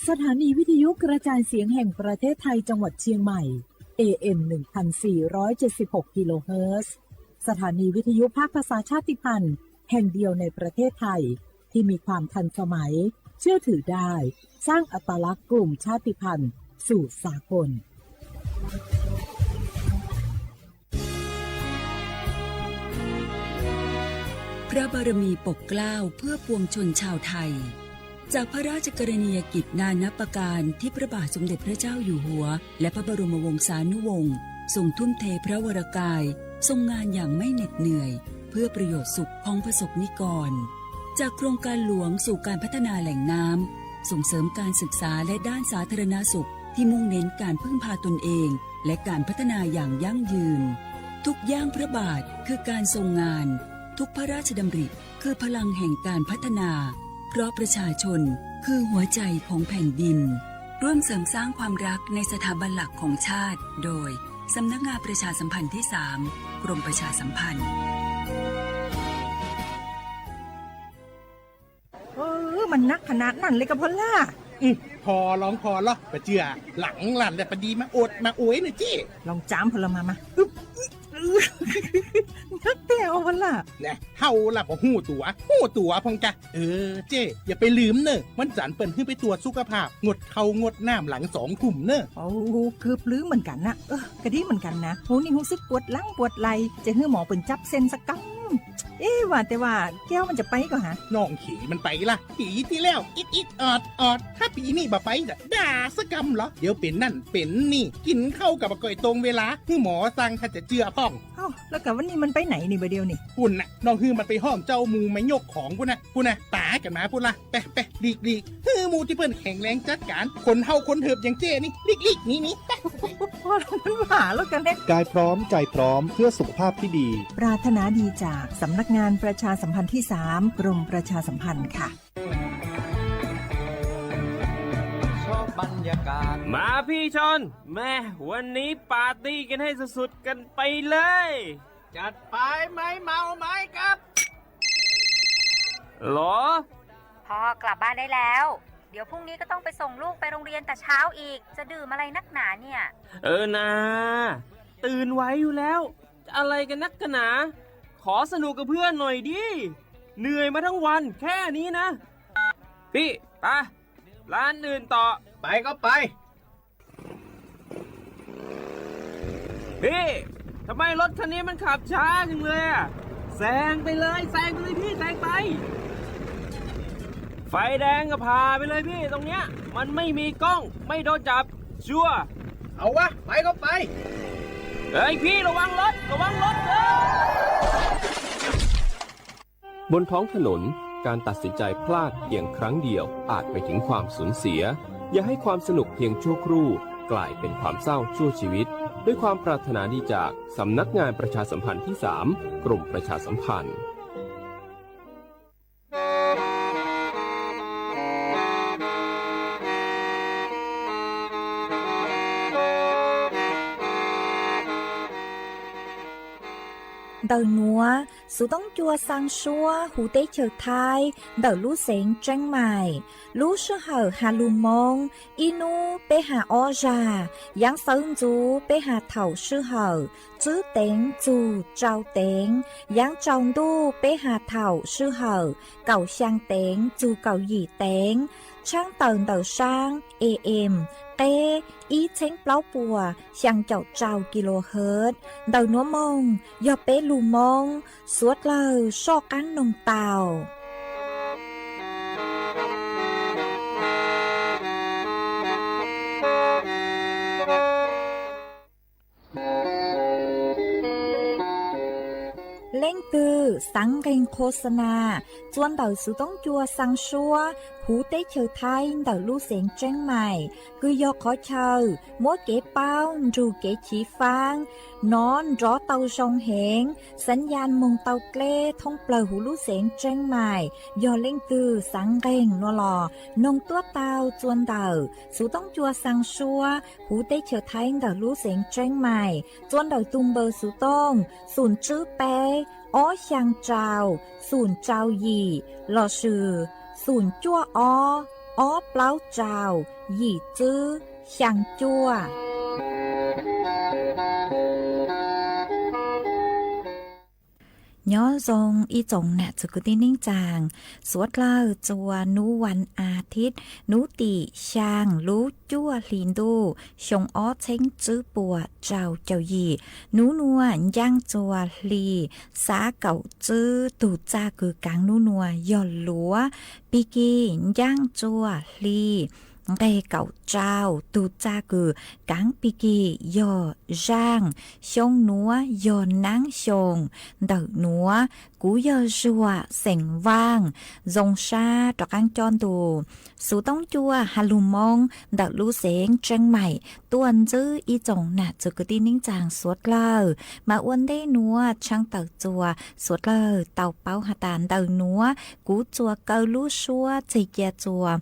สถานีวิทยุกระจายเสียงแห่งประเทศไทยจังหวัดเชียงใหม่ เอ เอ็ม หนึ่งพันสี่ร้อยเจ็ดสิบหก กิโลเฮิรตซ์ สถานีวิทยุภาคภาษาชาติพันธุ์แห่งเดียวในประเทศไทย ที่มีความทันสมัย เชื่อถือได้ สร้างอัตลักษณ์กลุ่มชาติพันธุ์สู่สากล พระบารมีปกเกล้าเพื่อปวงชนชาวไทย จากพระราชกรณียกิจนานับประการที่พระบาทสมเด็จพระเจ้าอยู่หัว และพระบรมวงศานุวงศ์ ทรงทุ่มเทพระวรกาย ทรงงานอย่างไม่เหน็ดเหนื่อย เพื่อประโยชน์สุขของประสบนิกร จากโครงการหลวงสู่การพัฒนาแหล่งน้ำ ส่งเสริมการศึกษาและด้านสาธารณสุข ที่มุ่งเน้นการพึ่งพาตนเอง และการพัฒนาอย่างยั่งยืน ทุกย่างพระบาทคือการทรงงาน ทุกพระราชดำริคือพลังแห่งการพัฒนา เพราะประชาชนคือหัวใจของแผ่นดิน ร่วมเสริมสร้างความรักในสถาบันหลักของชาติ โดย สำนักงานประชาสัมพันธ์ที่สาม กรมประชาสัมพันธ์ เออ มันนักขนาดนั้นเลยกะพอลล่า อืม พอลองพอลอปะเจือ หลังหลั่นแต่ปะดีมาอดมาอวยนะเจ้ ลองจามพอลมามา นักแต่เอาพอลล่า แหละ เฮาล่ะบ่ฮู้ตั๋ว ฮู้ตั๋วพองกะ เออ เจ้ อย่าไปลืมเนอะ วันจันทร์เปิ้นหื้อไปตรวจสุขภาพ งดข้าวงดน้ำหลังสองทุ่มเนอะ โอ้ เกือบลืมเหมือนกันนะ เออ กะดีเหมือนกันนะ โห นี่รู้สึกปวดหลังปวดไหล่ จะหื้อหมอเปิ้นจับเส้นสักกำ เอ๊ะ ว่าแต่ว่าแก้วมันจะไปก่อฮะ น้องเขยมันไปล่ะ ปีที่แล้วอิดอิดออดออด ถ้าปีนี้บ่ไปจะด่าสักกำเหรอ เดี๋ยวเป็นนั่นเป็นนี่ กินข้าวกับบ่ก่อยตรงเวลา หื้อหมอสั่งถ้าจะเจือพ่อง เอ้า แล้วกะวันนี้มันไปไหนนี่บ่าเดียวนี่ ปุ้นน่ะ น้องหื้อมันไปห้องเจ้าหมู่มายกของปุ้นน่ะ ปุ้นน่ะ ตายกันมาปุ้นละ ไปไปหลีกหลีก หื้อหมู่ที่เปิ้นแข็งแรงจัดการ คนเฒ่าคนเถิบอย่างเจ้นี่ หลีกหลีกหนีหนีไป พอแล้ว มันหาแล้วกันเนี่ย กายพร้อมใจพร้อมเพื่อสุขภาพที่ดี ปรารถนาดีจากสำนักงานประชาสัมพันธ์ที่สาม กรมประชาสัมพันธ์ค่ะ มาพี่ชอน แม่ วันนี้ปาร์ตี้กันให้สุดๆกันไปเลย จัดไป ไม้เมาไม้กลับ หรอ พ่อกลับบ้านได้แล้ว เดี๋ยวพรุ่งนี้ก็ต้องไปส่งลูกไปโรงเรียนแต่เช้าอีก จะดื่มอะไรนักหนาเนี่ย เออนา ตื่นไหวอยู่แล้ว จะอะไรกันนักกันหนา ขอสนุกกับเพื่อนหน่อยดิ เหนื่อยมาทั้งวันแค่นี้นะ พี่ ไป ร้านอื่นต่อ ไปก็ไป พี่ ทำไมรถคันนี้มันขับช้าจังเลยอะ แซงไปเลย แซงไปเลยพี่ แซงไป ไฟแดงก็ผ่าไปเลยพี่ ตรงเนี้ย มันไม่มีกล้อง ไม่โดนจับ ชัวร์ เอาวะ ไปก็ไป เฮ้ยพี่ ระวังรถ ระวังรถ เฮ้ย บนท้องถนน การตัดสินใจพลาดเพียงครั้งเดียวอาจไปถึงความสูญเสีย อย่าให้ความสนุกเพียงชั่วครู่กลายเป็นความเศร้าชั่วชีวิต ด้วยความปรารถนาดีจากสำนักงานประชาสัมพันธ์ที่สาม กรมประชาสัมพันธ์ Ntawm nuav, xuv toob cua xaa suab huv teb chaws Thaib ntawm lub xeev Tseeb Maim, lub sij hawm has lug Moob, ib nub peb has ob zag, yaav xawv ntxuv peb has thaum sij hawm tswb teev txug tsau teev, yaav tsau ntuj peb has thaum sij hawm kaum xyaa teev txug kaum yim teev, tshaab tawm ntawm saab A M, qeb ib txheeb plaub puas xyaa caum rau kilohertz. Ntawm nuav moog yog peb lug Moob, suav dlawg soj qaab noog tau. Leej twg xaav nqee qho xa na txuas ntawm xuv toob cua xaa suab huv teb chaws Thaib ntawm lub xeev Tseeb Maim, kws yog qhov chaw muab kev paub nrug kev chiv faab no nrov tau zoo heev, xav yas moog tau dleb thoob plawg huv lub xeev Tseeb Maim, yog leej twg xaav nqeeg no los noog tuab taug txuas ntawm xuv toob cua xaa suab huv teb chaws Thaib ntawm lub xeev Tseeb Maim, txuas ntawm tug npawb xuv tooj xum tswb peb ob xyaa rau xum rau yim lossis xum cuaj ob ob plaub rau yim tswb xyaa cuaj. Nyob zoo ib tsoom nam txiv kwv tij neej tsaa, suav dlawg txua nub vas as thiv nub tim xyaa lub cuaj hli ntuj xyoo ob txheeb tswb puas rau caum yim. Nub nuav ncaaj txua hli xab kaum tswb, tug txaj kws kaav nub nuav yog luav. Pig kig ncaaj txua hli nqeg kaum rau, tug txaj kws kaav pig kig yog zaaj. Xyoo nuav yog naab xyoo ntawm nuav. Kuv yog Zuag xeem Vaaj, zoo sab rov qaab coj ntu xuv toob cua ha lug Moob ntawm lub xeev Tseeb Maim tuaj ntsib ib tsoom nam txiv kwv tij neej tsaa suav dlawg. Mas ua ntej nuav tshaaj tawm txua suav dlawg tau paub has tas ntawm nuav kuv txua kaw lub suab txeg cia txua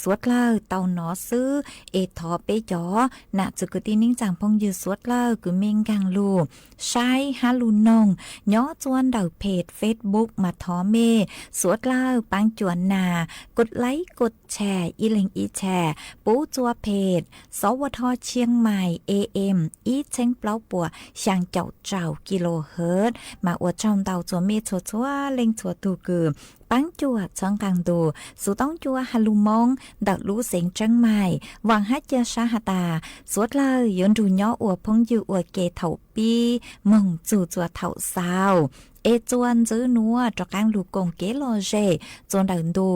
suav dlawg tau nov xwb, es thov peb cov nam txiv kwv tij neej tsaa phooj ywg suav dlawg kws mej nkaag lug saib hab lug noog nyob txua ntawm peg Facebook mas thov mej suav dlawg paab cuam nas kod laib kod tshas ib leeg ib tshas pub txua peg Xov Ua Dho Tshiab Mais A M ib txheeb plaub puas xyaa caum rau kilohertz. Mas ua tsaug ntau txua mej txhua txhua leej txhua tug kws paab cuam txhawb nqaa ntu xuv toob cua ha lug Moob ntawm lub xeev Tseeb Mais. Vaam hab ca sab has tas suav dlawg yuav nrug nyob ua phooj ywg ua ke thaum pib moog txug txua thaum xaus, es txua ntxiv nuav rov qaab lug koom kev lom zem txua ntawm ntu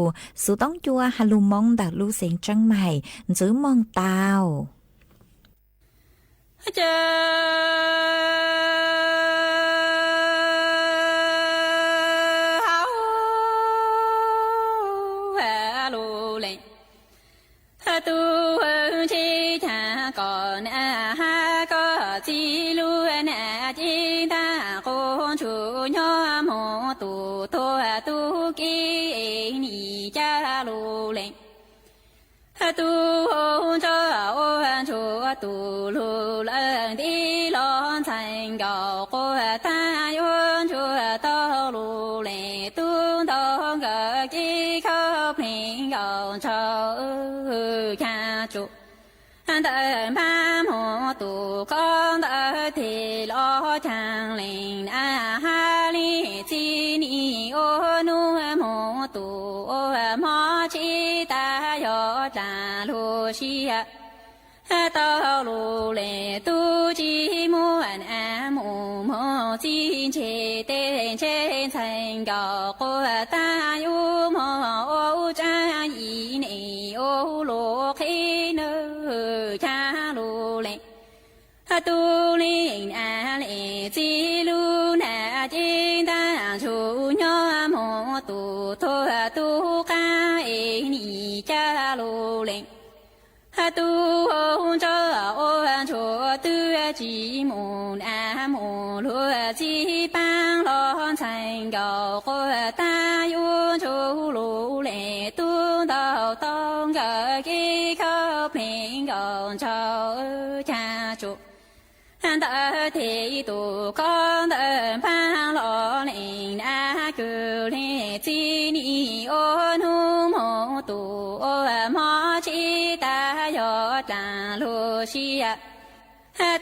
xuv toob cua ha lug Moob ntawm lub xeev Tseeb Mais ntxiv moog tau. Tub ntsib cas kom nam hab koj txiv lub nam ceeb ntaag quas ntsuag nyob moog tus tuag tub kev nim ca lug lees. Tub ntsuag ua ntsuag tus lug lawm ntiv los ntxhais nkaus quas taag yuav ntsuag tau lug lees tub ntau nkawd kev khawb pleev nkaus ntshaw ca tsuj. Ntawm npab moog tus koj ntawd tes los caag lees na hab le txij nim ua nub moog tus ua mob tsi tas yog dlaag lug sib tau lug lees tub tsi muaj na mus moog txij ntshe tes ntshe ntxhais nkaus quas taag yuav moog ua tsaag ib nim ua lug qhib nws caag lug lees. Tub lees na le txij lub nam ceeb ntaag ntsuj nyob moog tus tuag tub qaab es nim ca lug lees. Tub ntsuag ua ntsuag twb tsi mus na mus lug txij paab los ntxhais nkaus quas taag yuav ntsuj lug lees tub ntau tau nkawd kev khawb pleev nkaus ntshaw ca tsuj. Ntawm tes tus koj ntawm npab los lees na kws le txij nim ua nub moog tus ua mob tsi tas yog dlaag lug sib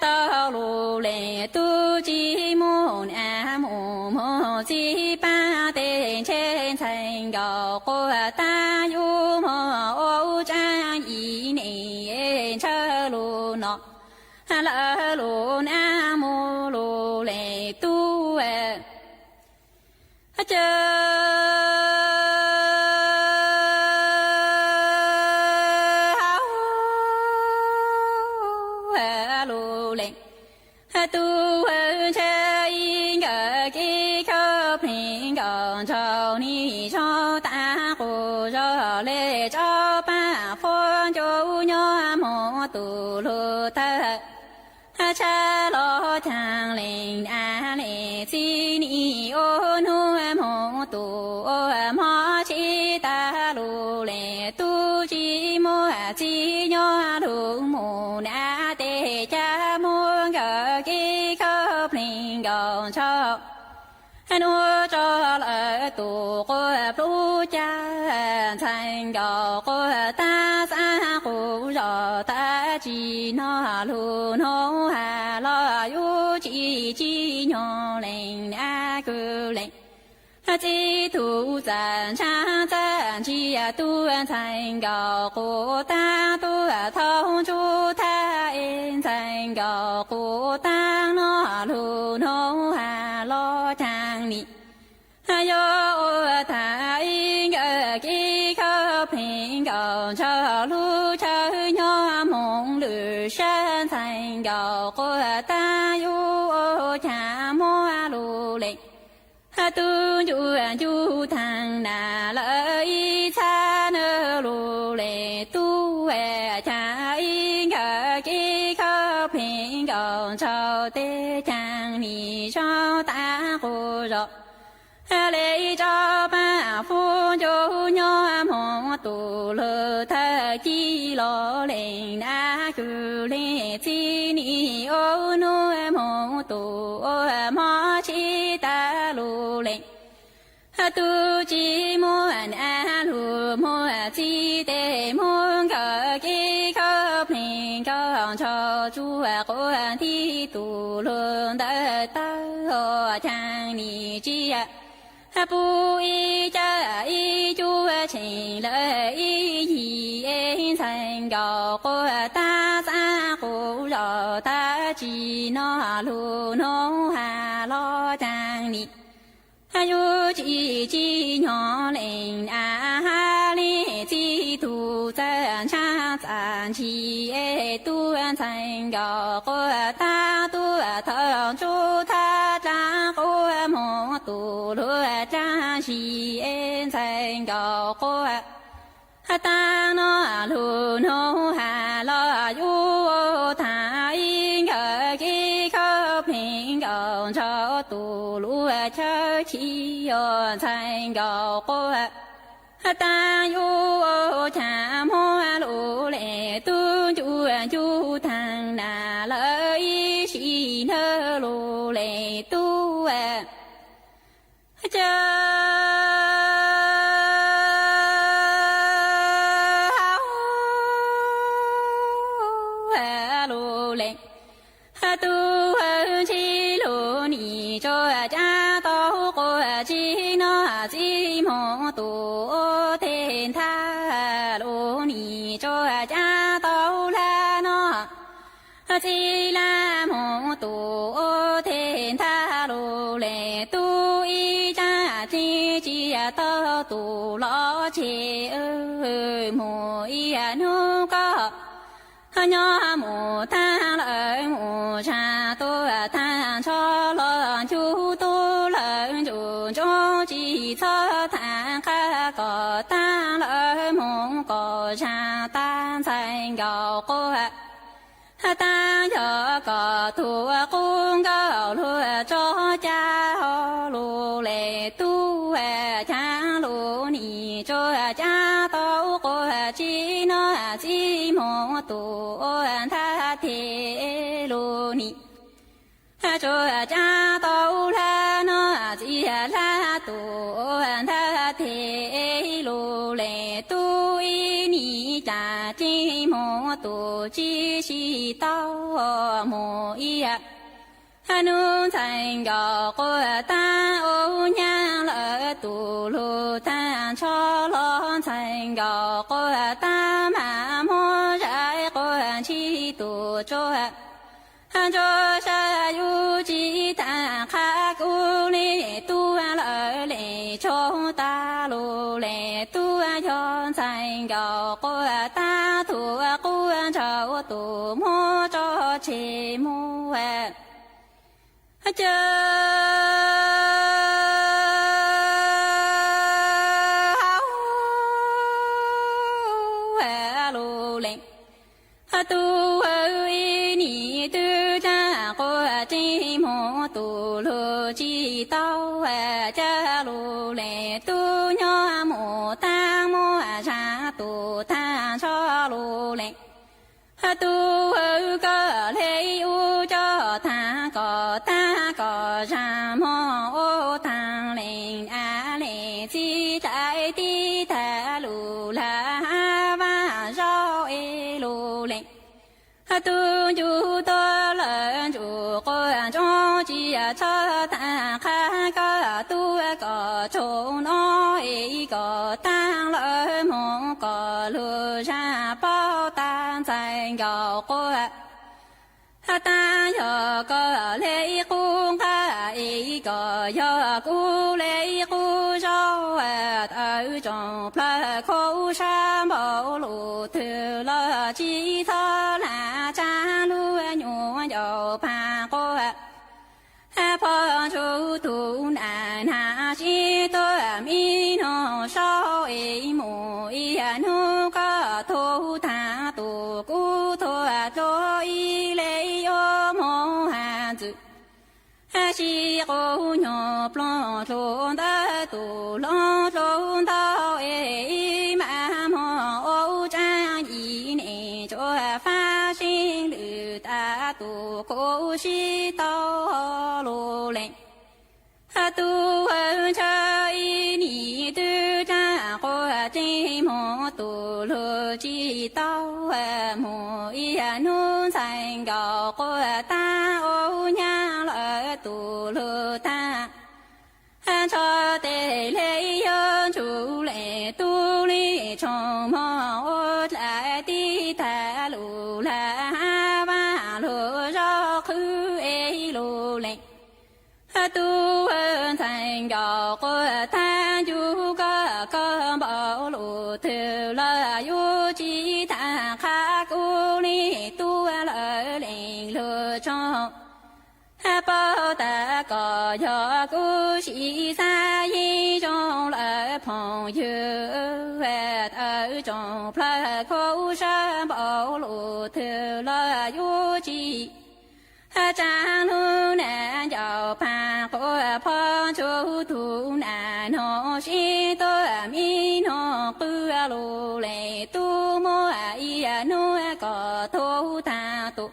tau lug lees tub tsi muaj na mus moog txij paab tes ntshe ntxhais nkaus quas taag yuav moog ua tsaag ib nim ntshaw lug no lawm lug na mus lug lees tub ca lug lees. Tub ntshe ib nkawd kev khawb pleev nkaus ntshaw nim zog taag quas zog le tsob paj fuab ncu nyob moo tus lug tawg. Tshab los caag leej ab leej txib nim ua nub moo tus ua mob tshib tag lug le tub tsi muaj txib nyob lug mus nab teg caj muab nkawd kib khawb pleeg nkaus ntshaw. Nuav tso lawm tus quas plub caj ntxhais nkaus quas taab xaab quas zos tab tsi noj lug nub has los yug tsi tsi nyob leej nab kws leej. Txib tug txav ntshaab txav ntsia tug ntxhais nkaus quas taab tug thoob ntsug thab es ntxhais nkaus quas taab noj lug nub has los caag nim. Yog ua thaab ib nkawd kib khawb pleeg nkaus ntshaw lub chaw nyob moo lwm sab ntxhais nkaus quas taab yug ua caag muab lug leej. Tub ncu ncu taag nas lawm ib txhab nab lug le tub caag ib nkawd kib khawb pleeg nkaus ntshaw teg caag nim zog taab quas zos. Le ib tsob paj fuab ncu nyob moo tus lug tawg ci los leej nab kws leej txib nim ua nub moo tus ua mob tshib tag lug leej. Tub tsi muaj nab lug muaj txib teg muab nkawd kib khawb pleeg nkaus ntshaw tsuag quas nti tus lug ntawd tawg caag nim tsia. Pub ib caj ib cuab tsheej lawm ib yig es ntxhais nkaus quas taab xaab quas zos tab tsi noj lug nub has los caag nim. Yug tsi tsi nyob leej nab hab leej txib tug txav ntshaab txav ntsia tug ntxhais nkaus quas taab tug thoob ntsug thab dlaab quas moo tus lug dlaab ntsia ntxhais nkaus quas taab noj lug nub has los yug ua thaab ib nkawd kib khawb pleeg nkaus ntshaw tus lub chaw ci yog ntxhais nkaus quas taab yug ua caag muab lug le tub ncu ncu taag nas lawm ib si nab lug le tub ca lug leej. Tub ntsis lug nim tsuas cab tau quas tsi noj txib moog tus ua teg nthab lug nim tsuas cab tau lab noj txib lab moog tus ua teg nthab lug le tub ib caj tsi tsia tau tus los tseg moog ib nub koj nyob mus taag lawm mus tsaam tuaj taag ntsho los ncu tub lawm ncu ntsoov tsi txhob taag qab kom taag lawm moog kom tsaam taag ntxhais nkaus quas taag yog kom tug qub nkaus lug tso ca ho lug le tub caag lug nim tsuas cab tau quas tsi noj txib moog tus ua nthab teg lug nim tsuas cab tau lab noj txib lab tus ua nthab teg lug le tub ib nim ca tsi moog tus tsi si tau moog ib nub ntxhais nkaus quas taag ua nyaab lawm tus lug taag ntsho los ntxhais nkaus quas taag mas muab zais quas ntsis tus tsuag ntsuag sab yug tsi taag qab kub le tub lawm le tshoob taag lug le tub yog ntxhais nkaus quas taag tug quas ntsauv tus muab tso tseg muab ca hau cawv lug lees, tub nyuag mus taag muaj zag, tub taag nrho lug lees. Tub koj le ub coj taag koj taag koj zag, moog ub taag lees a lees, txib dlai tib taag lug lag, hab vaaj zaub es lug lees. Tub ncu tuaj lawm ntsuj quas ntsoov, tsi txhob taag qha koj tub koj tsaug nuav es, koj taag lawm moog koj lug zag, paub taag ntxhais nkaus quas. Taag yog koj le qub nqaj es, koj yog kuv le qub zaub, tawv tsoom plawg khuv sab npaum lug twg los, tsi txhob lag tsaab lug nyuam ncaus paag quas. Phoj ntsuj tug nam nag sib tuaj, mi noog saub es mus ib hnub, koj tug taag tug kuv tug dlua ib le yuav moog has ntxwv. Sib quas nyuag ploog dlua ntawd, tug hloov dlua ntau es ib maam moog ua tsaab yim, nim tsuas faaj seeb lwm tas, tug kuv sib tau lug lees. Tub ntshaw ib nim twb tsaab quas tseeb moog, tug lug tsi tau moog ib hnub, ntxhais nkaus quas taag ua nyaab lawm, tug lug taag nrho tes le yuav ntsug lees, tub le tshooj moog ua dlai tib taag lug lag, hab vaaj lug zaub qhwv es lug lees. Tub ntxhais nkaus quas taag ncu koj, koj npaum lug twg los yuav tsi taag qha kuv le, tub lawv lees lug tshooj. Paub tas koj yog kuv sib xav yeej zoo lawm phooj ywg, tawv tsoom plawg khuv sab npaum lug twg los yuav tsi tsaab lug nyaum ncaus paag quas. Phoj ntsuj tug nam noog sib tuaj, mi noog qw lug lees, tub muaj ib hnub koj tug taag tug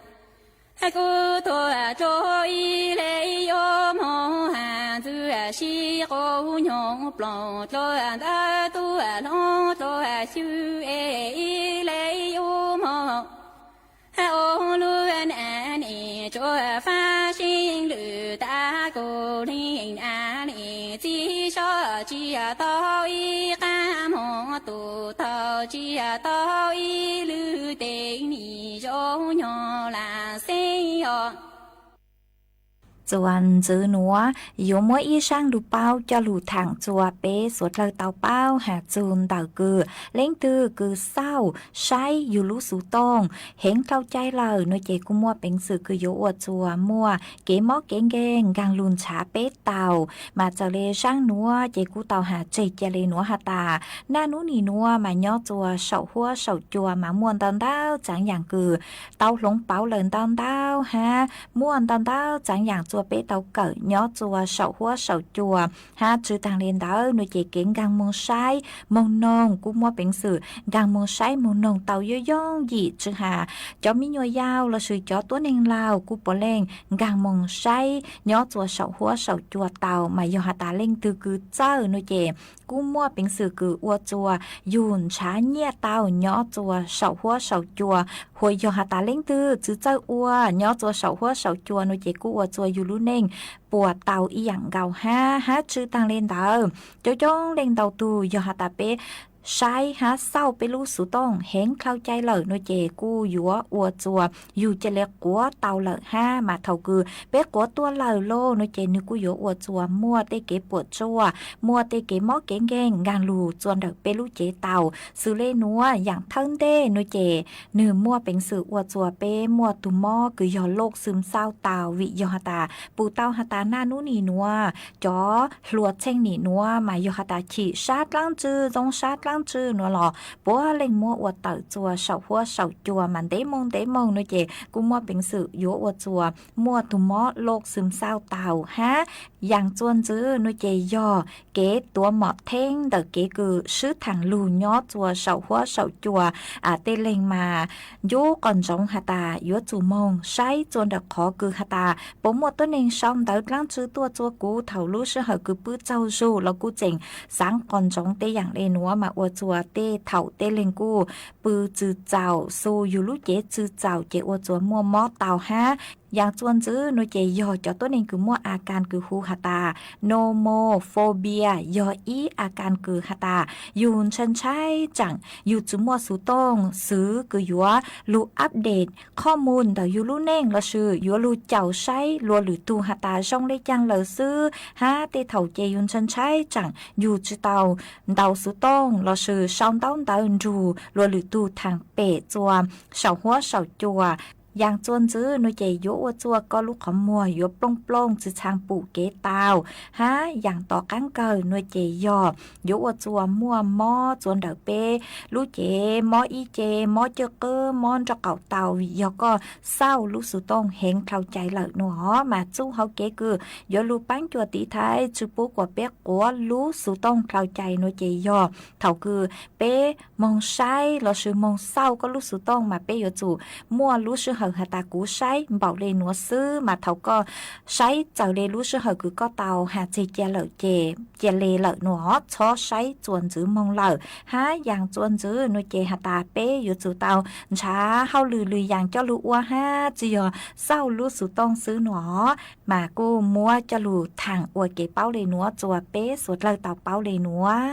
kuv tug dlua ib le yuav moog has ntxwv. Sib quas nyuag ploog dlua ntawd, tub hloov dlua xyw es ib le yuav moog ua lug nam, nim tsuas faaj seeb lwm tas, kuv le nam nim txib sob tsi tau ib qaab moog, tug tau tsi tau ib lwm tes, nim zoo nyuag lam xeeb os. Txuas ntxiv nuav yuav muab ib zaaj lug paub coj lug thaam txua peb suav dlawg tau paub has txug ntawm kws leej twg kws xauj saib yug lub xuv tooj heev dlhau cai lawm no ces kuj muaj peev xwm kws yuav ua txuas muaj kev mob kev nkeeg nkaag lug nrhav peb tau. Mas txawm le zaaj nuav ces kuj tau has tseg ca le nuav has tas, naj nub nim nuav mas nyob txua saum huab saum cua mas muaj ntau ntau tsav yaam kws tau hloov pauv lawm ntau ntau hab muaj ntau ntau tsav yaam txua peb tau kawm nyob txua saum huab saum cua hab. Tsi taag le ntawd no ces kev nkaag moog saib moog noog kuj muaj peev xwm nkaag moog saib moog noog tau yooj yooj yim, tsi has cov me nyuam yaus lossis cov tuab neeg laug kuj puav leej nkaag moog saib nyob txua saum huab saum cua tau. Mas yog has tas leej twg kws txawj no ces kuj muaj peev xwm kws ua txua yug nrhav nyiaj tau nyob txua saum huab saum cua. Hu yog has tas leej twg tsi txawj ua nyob txua saum huab saum cua no ces kuj ua txua yug lub neej puas tau ib yaam nkaus hab. Hab tsi taag le ntawd coob coob leej ntau tug yog has tas peb saib hab xauj peb lub xuv tooj heev dlhau cai lawm no ces kuj yuav ua txua yug ca le quav tau lawm hab. Mas thaum kws peb quav tuaj lawm lauj no ces nwg kuj yuav ua txua muaj tej kev puam tsuaj, muaj tej kev mob kev nkeeg nkaag lug txua ntawm peb lub cev tau. Xws le nuav yaam thawj ntej no ces nwg muaj peev xwm ua txua peb muaj tug mob kws yog loj xwm xauj tau, vim yog has tas pum tau has tas naj nub nim nuav cov hluas txheej nim nuav mas yog has tas chim sab dlaab ntxwg zoo sab dlaab tsi nuav los puab leej muab ua tawm txuas saum huab saum cua mas ntev moog ntev moog no ces kuj muaj peev xwm yuav ua txuas muaj tug mob loj xwm xauj tau hab. Yaam txuas ntxiv no ces yog kev tuav mom theeb ntawm kev kws swb thaam lug nyob txuas saum huab saum cua. Tej leeg mas ncu qos ntsoov has tas yuav tsum moog saib txuas ntawm qhov kws has tas puas muaj tuab neeg sau ntawv dlaab tsi tuaj txuas kuv thaum lub sij hawm kws pw tsaug zug los kuj tseem xaav qos ntsoov tej yaam le nuav mas ua txuas tej thaum tej leeg kuj pw txwm txaus xu yug lub cev txwm txaus ces ua txuas muaj mob tau hab. Yaam txuas ntxiv no ces yog cov tuab neeg kws muaj a kas kws hu has tas nomophobia, yog ib a kas kws has tas yug ntshai ntshai tseem yug tsi muaj xuv tooj xwv kws yuav lug update qhov muaj ntawm yug lub neej lossis yuav lug caum saib luas lwm tug has tas zoo le caag lawm xwb hab. Tej thaum ces yug ntshai ntshai tseem yug tsi tau ntau xuv tooj lossis sau ntaub ntawv nrug luas lwm tug thaam pem txuas saum huab saum cua. Yaam txuas ntxiv no ces yuav ua txuas koj lub qhov muag yuav plooj plooj tsi txhaa pum kev tau hab. Yaam tom qaab kawg no ces yog yuav ua txuas muaj mob txuas ntawm peb lub cev, mob ib ce, mob caj qwb, mob nraub qaum tau. Yog koj xauj lub xuv tooj heev dlhau cai lawm no mas txuj hauv kev kws yuav lug paab cua tiv thaiv tsi pub kuas peb quav lub xuv tooj dlhau cai no ces yog thaum kws peb moog saib lossis moog xauj koj lub xuv tooj mas peb yuav tsum muaj lub sij hawm has tas kuv saib npaum le nuav xwb mas thaum koj saib txaus le lub sij hawm kws koj tau has txeg cia lawm ces cia le lawm no txhob saib txuas ntxiv moog lawm hab. Yaam txuas ntxiv no ces has tas peb yuav tsum tau nrhav hauj lwm lwm yaam coj lug ua hab tsi yog xauj lub xuv tooj xwb no mas kuj muab coj lug thaam ua kev paub le nuav txuas peb suav dlawg tau paub le nuav.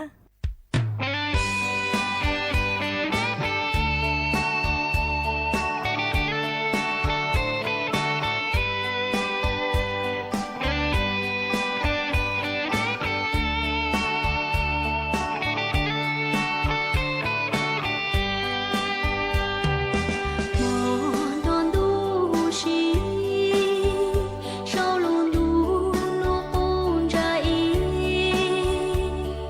Hmo no ntuj huv si, saum lub ntuj lub qub ntsa ib,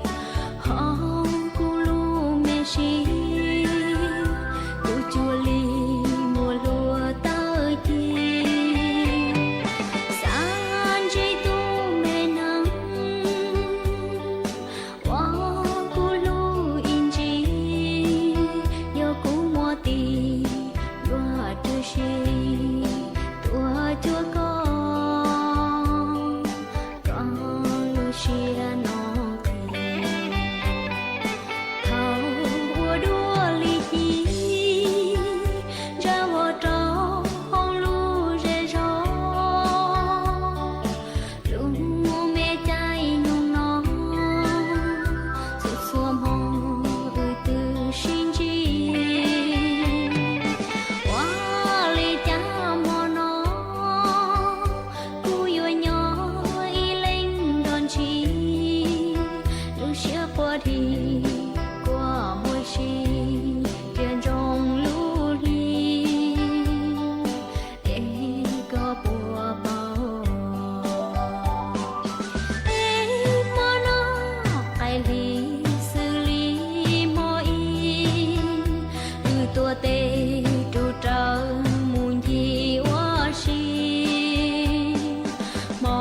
hauv kuv lub me sij, kuv cuag li muaj hlua tawg ci, xav ntsib tus me neeg uas kuv hlub ib ntsis, yog kuv muaj tis yuav rwg si tuaj cuag koj, koj lub siab no qis. Thaum ua dua li ci, ntsaj vog rau hauv lub zej zog, lub me caij nyoog no, txhua txhua hmo wb twb sib ntsib. Ua li cas hmo no kuv yuav nyob ib leeg nrog ntshis, lub siab quaj dhi quaj muaj si, cia ntsoov lub hli, es koj puas paub? Es hmo no qaij hli xws li hmo ib, wb tuav tes rub rawv mus ncig ua si. Hmo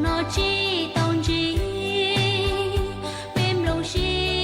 no tsis tau ntsib, peb nplooj siab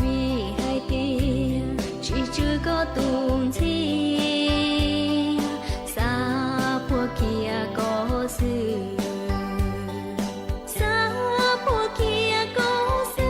Vim hais tias tsis tswj koj tus ntxhias, xav puag kiag koj xwb, xav puag kiag koj xwb.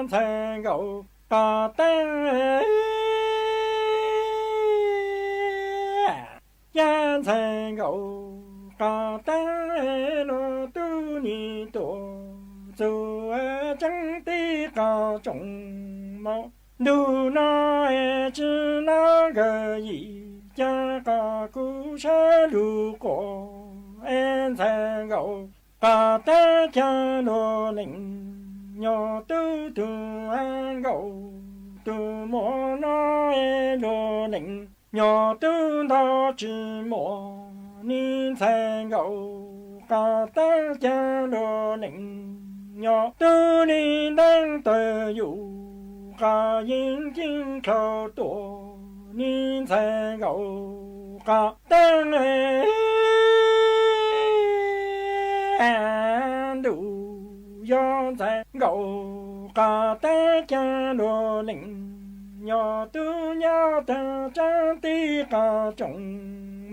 Ntxhais Nkauj Qhov Teeb, yog Ntxhais Nkauj Qhov Teeb, luag tub ni tuaj txug tseeb tib qho tsoom mog. Ntu no tsis nov nkawd yim, cas qhov kuv sab lug quaj, Ntxhais Nkauj Qhov Teeb caag luag leej, nyob tub tug Nkauj tug muam no luag leej, nyob tub nto tsis muaj, Ntxhais Nkauj Qhov Teeb caag luag leej, nyob tub li nteeb tawg yus, qhov yeeb ceeb dlhau tuaj, Ntxhais Nkauj Qhov Teeb. Ntuj, yog Ntxhais Nkauj Qhov Teeb caag luag leej, nyob tub nyob taag tseeb tib qho tsoom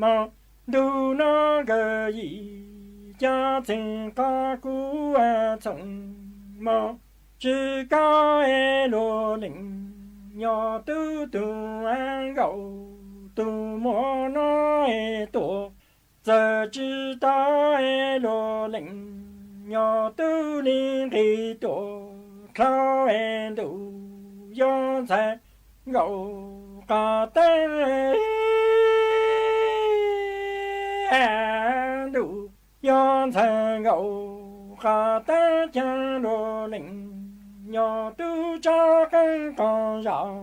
mog. Ntu no nkawd yim, cas txheej qhov kuv txhoov mog. Tsis koj luag leej, nyob tub tug Nkauj tug muam no tuaj, txawm tsis tau luag leej, nyob tub li nqis tuaj dlhau ntuj, yog Ntxhais Nkauj Qhov Teeb. Ntuj, yog Ntxhais Nkauj Qhov Teeb caag luag leej, nyob tub tsob qeej qos zog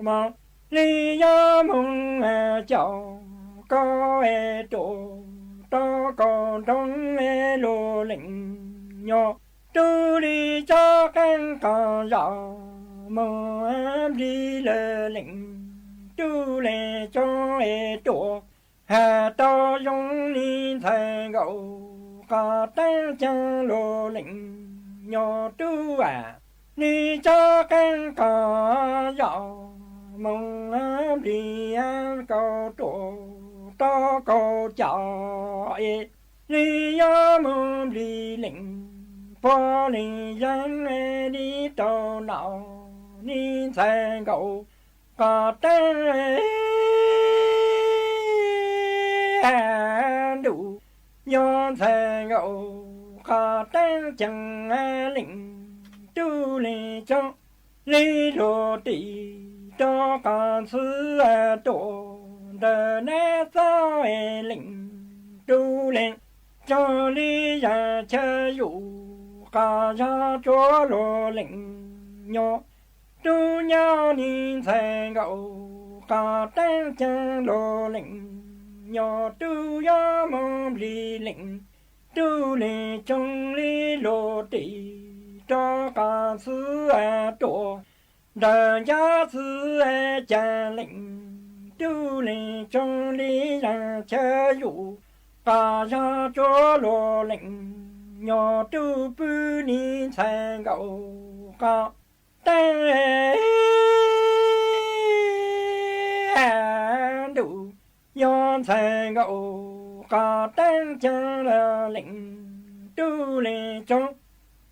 mog. Li yog moog caum koj tuaj rau kaum nroog luag leej, nyob tub li tsob qeej qos zog moog, nplig luag leej tub leej tsoom tuaj, has tau zoo li Ntxhais Nkauj Qhov Teeb caag luag leej, nyob tub li tsob qeej qos zog moog, nplig koj tuaj rau kaum caum, li yog moog nplig leej puag leej zeeg li rau no, Ntxhais Nkauj Qhov Teeb. Ntuj, yog Ntxhais Nkauj Qhov Teeb caag leej tub leej tsoom, li luag ris rau qhov ntxhw tuaj ntawm nab txawb leej tub leej tsoom, li yog chaw yus qhov zog tsuav luag leej, nyob tub nyob li Ntxhais Nkauj Qhov Teeb caag luag leej, nyob tub yog moog nplig leej tub leej tsoom, li luag ris rau qhov ntxhw tuaj ntawm nab txawb caag leej tub leej tsoom, li yog chaw yus qhov zog tsuav luag leej, nyob tub pw li Ntxhais Nkauj Qhov Teeb. Ntuj, yog Ntxhais Nkauj Qhov Teeb caag luag leej tub leej tsoom,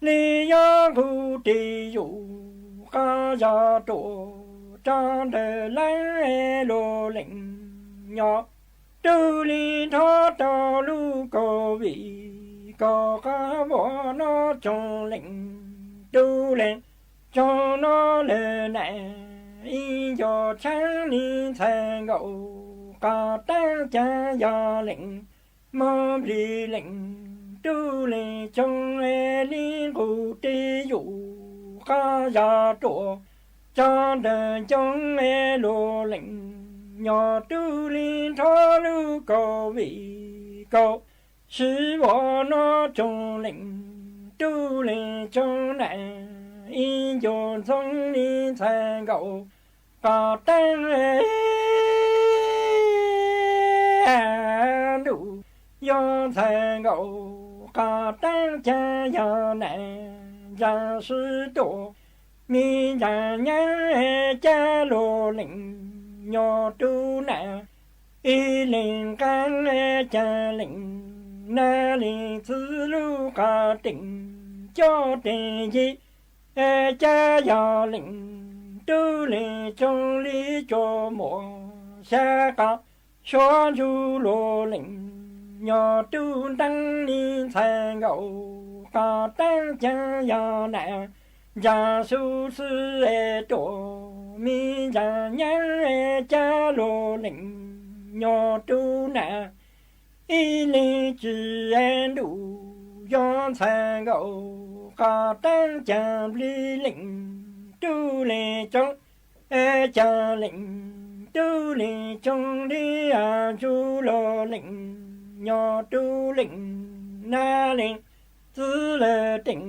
li yog nqus ris yus qhov zog tuaj rau ntawm leej luag leej, nyob tub li nrho rau lub COVID kaum, qhov muaj no tsoom leej tub leej tsoom no lawm na, ib nco tshaav li Ntxhais Nkauj Qhov Teeb caag yog leej moog nplig leej tub leej tsoom, li nqus ris yus qhov zog tuaj rau ntawm ncoo luag leej, nyob tub li nrho lub COVID kaum, sib ua no tsoom leej tub leej tsoom na, ib nco ntxoov li Ntxhais Nkauj Qhov Teeb. Ntuj, yog Ntxhais Nkauj Qhov Teeb caag yog na, ntsa sib tuaj, me ntsa nyaab caag luag leej, nyob tub na, ib leeg nqaa caag leej, na leej txwv lub qhov teeb, cov teeb yim Cab yog leej tub leej tsoom li tsuas muaj xya qhov, suav ntsuj lug leej nyob tub nteeb ni ntxhais nkaus qhov teeb ceeb yog nam ntsa xu xwb es ruam mi ntsa nyeeb cab lug leej nyob tub nam ib leeg tsis ntuj yog ntxhais nkaus qhov teeb ceeb li leej tub leej tsoom, ceeb leej tub leej tsoom li ntsuj lug leej nyob tub leej nam leej txwv lawv teem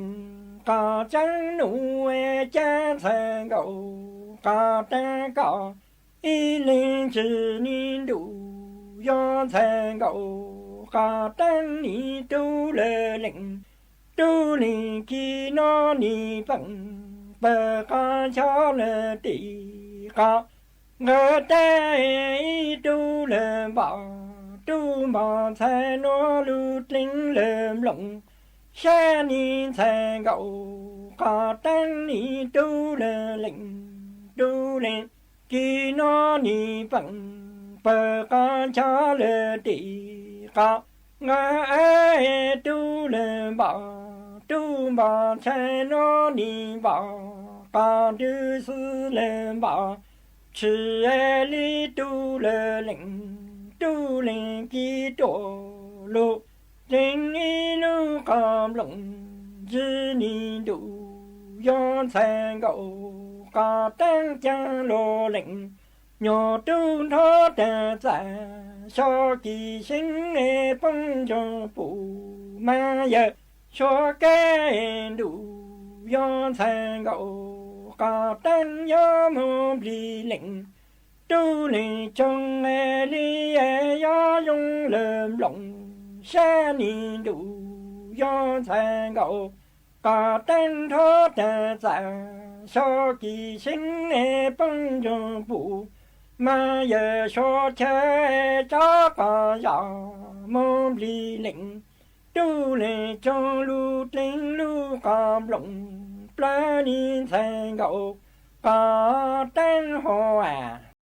qhov tseeb nus cab ntxhais nkaus qhov teeb kom ib leeg tsis ni ntuj yog ntxhais nkaus qhov teeb ni tub lawv leej tub leej kis noj ni peem pawg qhov ncho lawv tim qhov nqawd teb ib tub lawv npom tub npom ntxhais nuav lub dleej lawv nplooj sab ni ntxhais nkaus qhov teeb ni tub lawv leej tub leej kis noj ni peem pawg qhov ncho lawv tim qhov nqawd tub lawv npom tub npom ntxhais noj ni npom qhov ntws xwb lawv npom tshwm li tub lawv leej tub leej kis ruam lub dleej ib lub qhov nplooj ntsis ni ntuj yog ntxhais nkaus qhov teeb ceeb lug leej nyob tub nrho tag txam xyov kis xeeb poob ntsoog pum mas yawg suav kab ntuj yog ntxhais nkaus qhov teeb yog moog nplij leej tub leej tsoom li yog zoo lawv nplooj sab ni ntuj yog ntxhais nkaus qhov teeb nrho tag txam xyov kis xeeb poob ntsoog pum mas yawg suav chaw tsob qhov zos moog nplij leej tub leej tsoom lub dleej lub qhov nplooj plawg ni ntxhais nkaus qhov teeb hov as.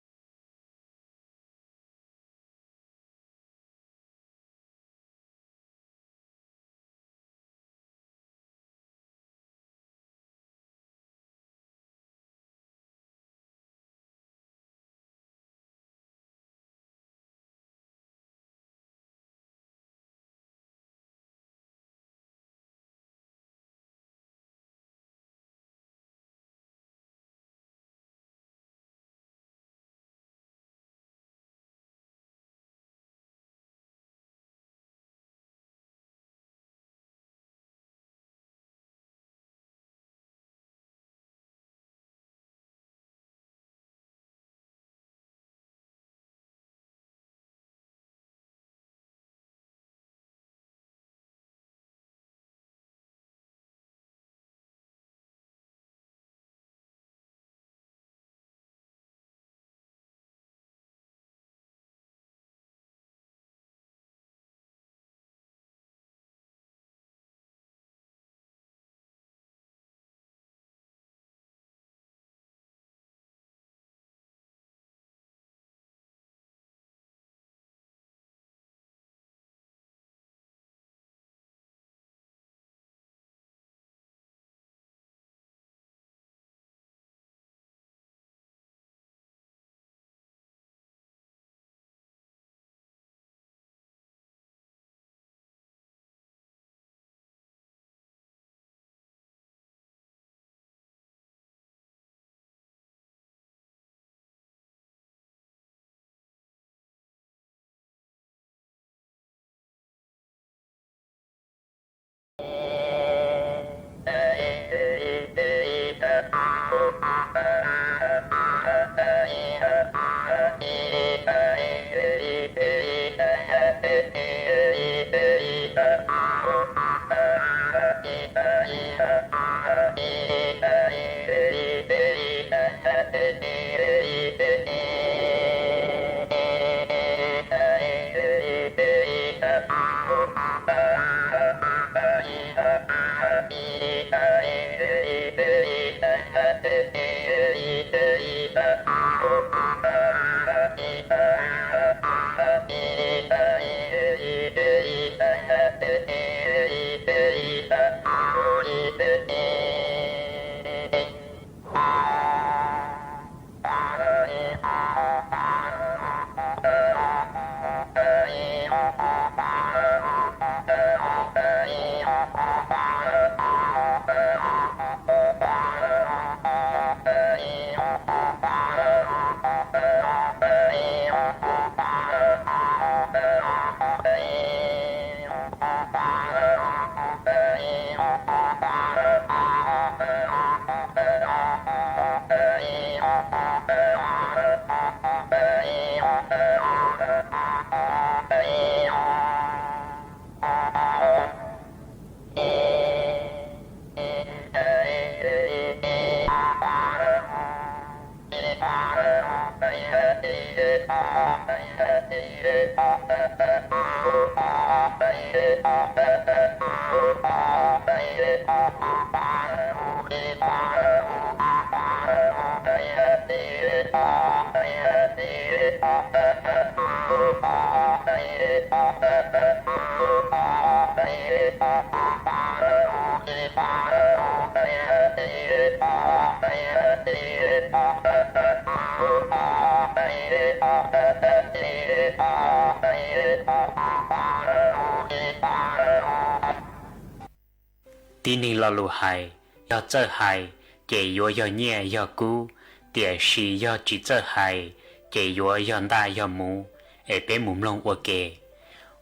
Tib neeg lo lus hais, yog txawj hais ces yuav yog nyiaj yog kub, tiam sis yog tsis txawj hais ces yuav yog ntaj yog muv. Es peb mus mloog ua ke.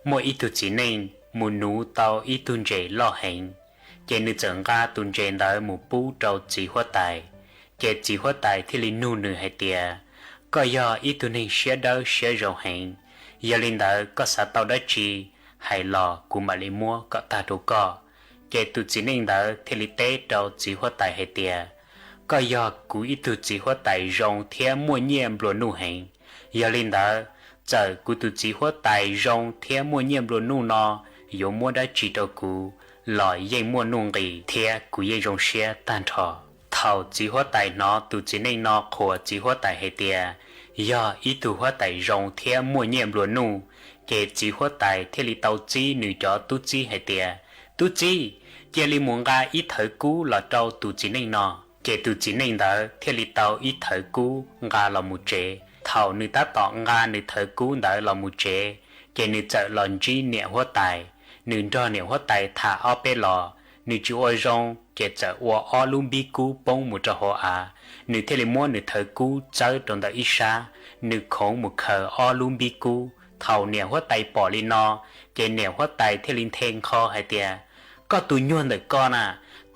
Muaj ib tug txiv neej mus nuv tau ib tug ntses loj heev, ces nws txawm nqa tus ntses ntawd mus pub rau txiv huab tais. Ces txiv huab tais thiaj li nug nws hais tias, koj yog ib tug neeg siab dawb siab zoo heev, yog li ntawd koj xav tau dab tsi hais los kuv mam li muab kom tag rau koj. Ces tus txiv neej ntawd thiaj li teb rau txiv huab tais hais tias, koj yog kuv ib tug txiv huab tais zoo thiab muaj nyiaj nplua nuj heev, yog li ntawd txawm kuv tus txiv huab tais zoo thiab muaj nyiaj nplua nuj no yuav muab dab tsi rau kuv los yeej muaj nuj nqis thiab kuv yeej zoo siab tag nrho. Thaum txiv huab tais hnov tus txiv neej no qhuas txiv huab tais hais tias yog ib tug huab tais zoo thiab muaj nyiaj nplua nuj, ces txiv huab tais thiaj li tau txib nws cov tub txib hais tias, tub txib, cia li mus nqa ib thawv kub los rau tus txiv neej no. Ces tus txiv neej ntawd thiaj li tau ib thawv kub nqa los mus tsev. Thaum nws tab tom nqa nws thawv kub ntawd los mus tsev, ces nws txawm los ntsib niam huab tais. Nws nrog niam huab tais tham ob peb los, nws tsis ua zoo ces txawm ua ob lub npib kub poob mus rau hauv av. Nws thiaj li muab nws thawv kub txawb rau ntawm ib sab, nws khoov mus khaws ob lub npib kub. Thaum niam huab tais pom li no, ces niam huab tais thiaj li nthe nkho hais tias, koj tus nyuag ntawm ko na,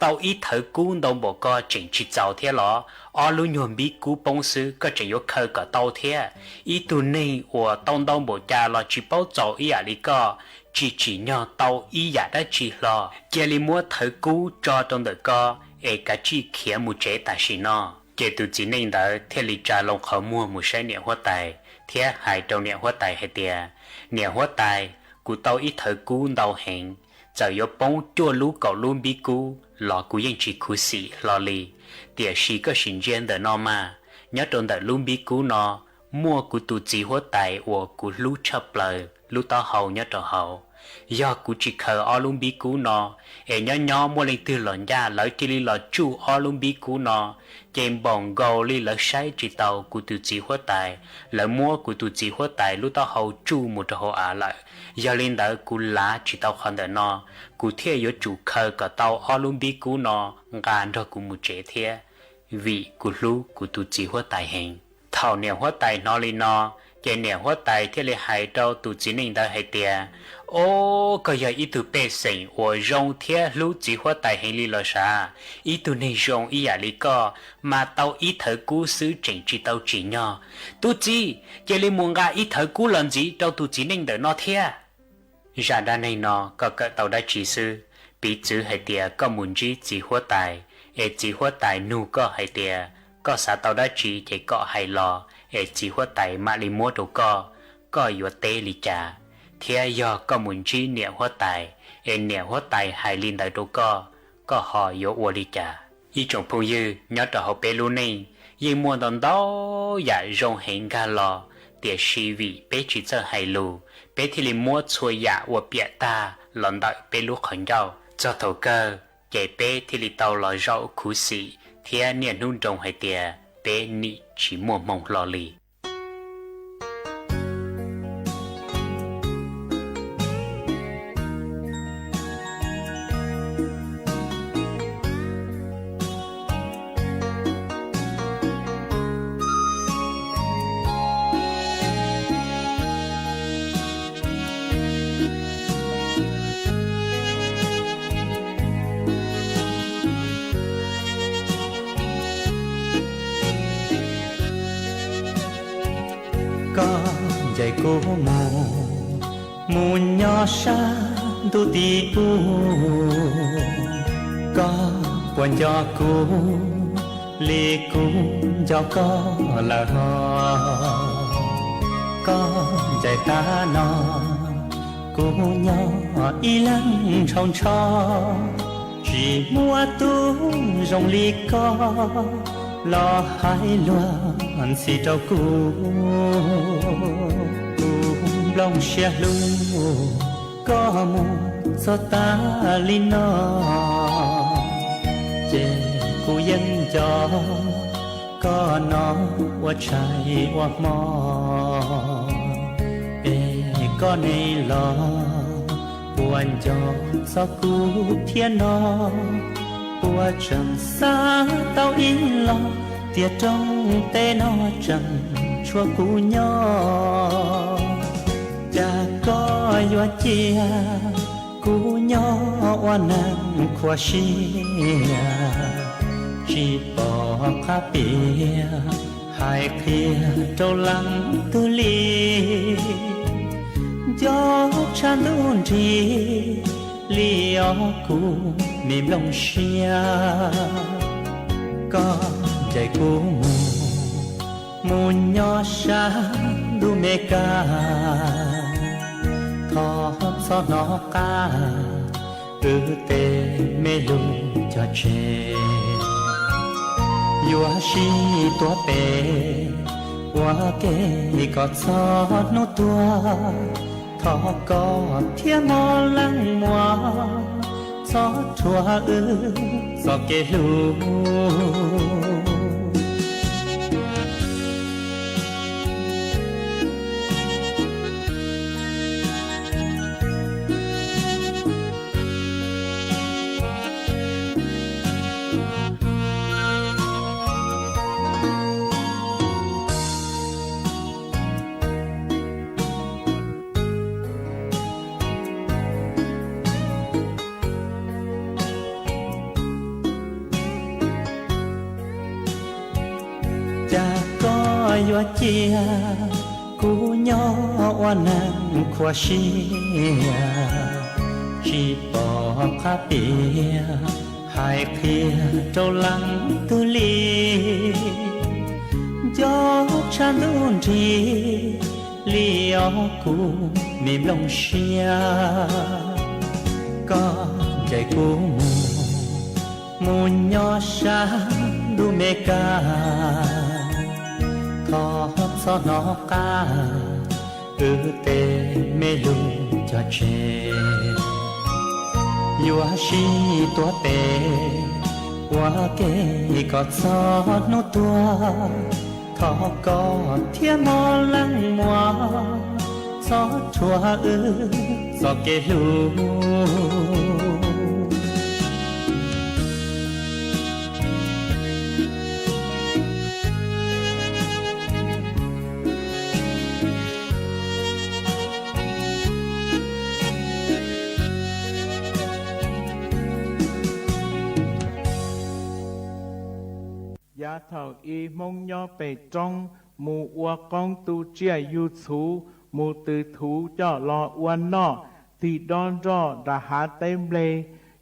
tau ib thawv kub ntau npaum ko tseem tsis txaus thiab los? Ob lub nyuag npib kub poob xwb koj tseem yuav khaws kom tau thiab? Ib tug neeg uas tau ntau npaum cas los tsis paub txaus ib yam li koj, tsis tsim nyog tau ib yam dab tsi hlo. Cia li muab thawv kub tso rau ntawm ko es kav tsij khiav mus tsev tam sim no. Ces tus txiv neej ntawd thiaj li tsa loo qhov muag mus saib niam huab tais thiab hais rau niam huab tais hais tias, niam huab tais, kuv tau ib thawv kub ntau heev, txawm yuav poob cuaj lub kaum lub npib kub los kuv yeej tsis khuv xim hlo li. Tiam sis koj sim ntsia ntawm no mas, nyob rau ntawm lub npib kub no muaj kuv tus txiv huab tais uas kuv hlub tshaj plaws lub taub hau nyob rau hauv. Yog kuv tsis khaws ob lub npib kub no, es nyob nyob muaj leej twg los ncaj lawv cia li los tsuj ob lub npib kub no, ces npaum nkaus li lawv saib tsis taus kuv tus txiv huab tais, lawv muab kuv tus txiv huab tais lub taub hau tsuj mus rau hauv av lawm. Yog li ntawd kuv lav tsis tau qhov ntawm no, kuv thiaj yuav tsum khaws kom tau ob lub npib kub no nqa nrog kuv mus tsev thiab, vim kuv hlub kuv tus txiv huab tais heev. Thaum niam huab tais hnov li no, ces niam huab tais thiaj li hais rau tus txiv neej ntawd hais tias, o, koj yog ib tug pej xeem uas zoo thiab hlub txiv huab tais heev li los sav? Ib tug neeg zoo ib yam li koj mas tau ib thawv kub xwb tseem tsis tau tsim nyog. Tub txib, cia li mus nqa ib thawv kub los ntxiv rau tus txiv neej ntawm no thiab. Zaj dab neeg no koj kawm tau dab tsi xwb? Piv txwv hais tias koj mus ntsib txiv huab tais, es txiv huab tais nug koj hais tias koj xav tau dab tsi ces kom hais los, es txiv huab tais mam li muab rau koj, koj yuav teb li cas? Thiab yog koj mus ntsib niam huab tais, es niam huab tais hais li ntawd rau koj, koj ho yuav ua li cas? Ib tsoom phooj ywg, nyob rau hauv peb lub neej yeej muaj ntau ntau yam zoo heev nkag los, tiam sis vim peb tsis txawj hais lus, peb thiaj li muab txhua yam ua piam tag los ntawm peb lub qhov ncauj. Txog thaum kawg ces peb thiaj li tau los zaum khuv xim thiab niaj hnub nroo hais tias peb nim tsis muaj hmoo hlo li. Koj ncaim kuv mus, mus nyob sab ntuj tim ub. Koj puas nco kuv li kuv nco koj lawm hos? Koj ncaim tag no, kuv nyob ib leeg ntshaus ntsho, tsis muaj tub zoo li koj los hais luag ntxhi rau kuv. Kuv nplooj siab hlub koj mus txog tas li no, ces kuv yeej nco koj no ua tshais ua hmo. Es koj ne los puas nco txog kuv thiab no? Puas tseem xav tau ib los tias rooj teb no tseem tshuav kuv nyob? Cas koj yuav cia kuv nyob ua neeg khuav siab, tsis pom qab piav hais qhia rau leej twg li? Nco tshaj ntuj nrig li os kuv me nplooj siab. Koj ncaim kuv mus, mus nyob sab ntuj Mes Kas, thov txhob hnov qab wb tej me lus cog tseg. Yuav sib tuav pem ua ke kom txog hnub tuag, thov koj thiab mog leej muam, txhob rhuav wb txoj kev hlub. Cas koj yuav cia kuv nyob ua neeg khuav siab, tsis pom qab piav hais qhia rau leej twg li. Nco tshaj ntuj nrig li os kuv me nplooj siab. Koj ncaim kuv mus, mus nyob sab ntuj Mes Kas, thov txhob hnov qab wb tej me lus cog tseg. Yuav sib tuav pem ua ke kom txog hnub tuag, thov koj thiab mog leej muam, txhob rhuav wb txoj kev hlub. Yav thaum ub Hmoob nyob pem roob mus ua qoob tu tsiaj yug txhuv, mus tws thuv coj los ua noj, tig dob nroj nram hav teb npleg,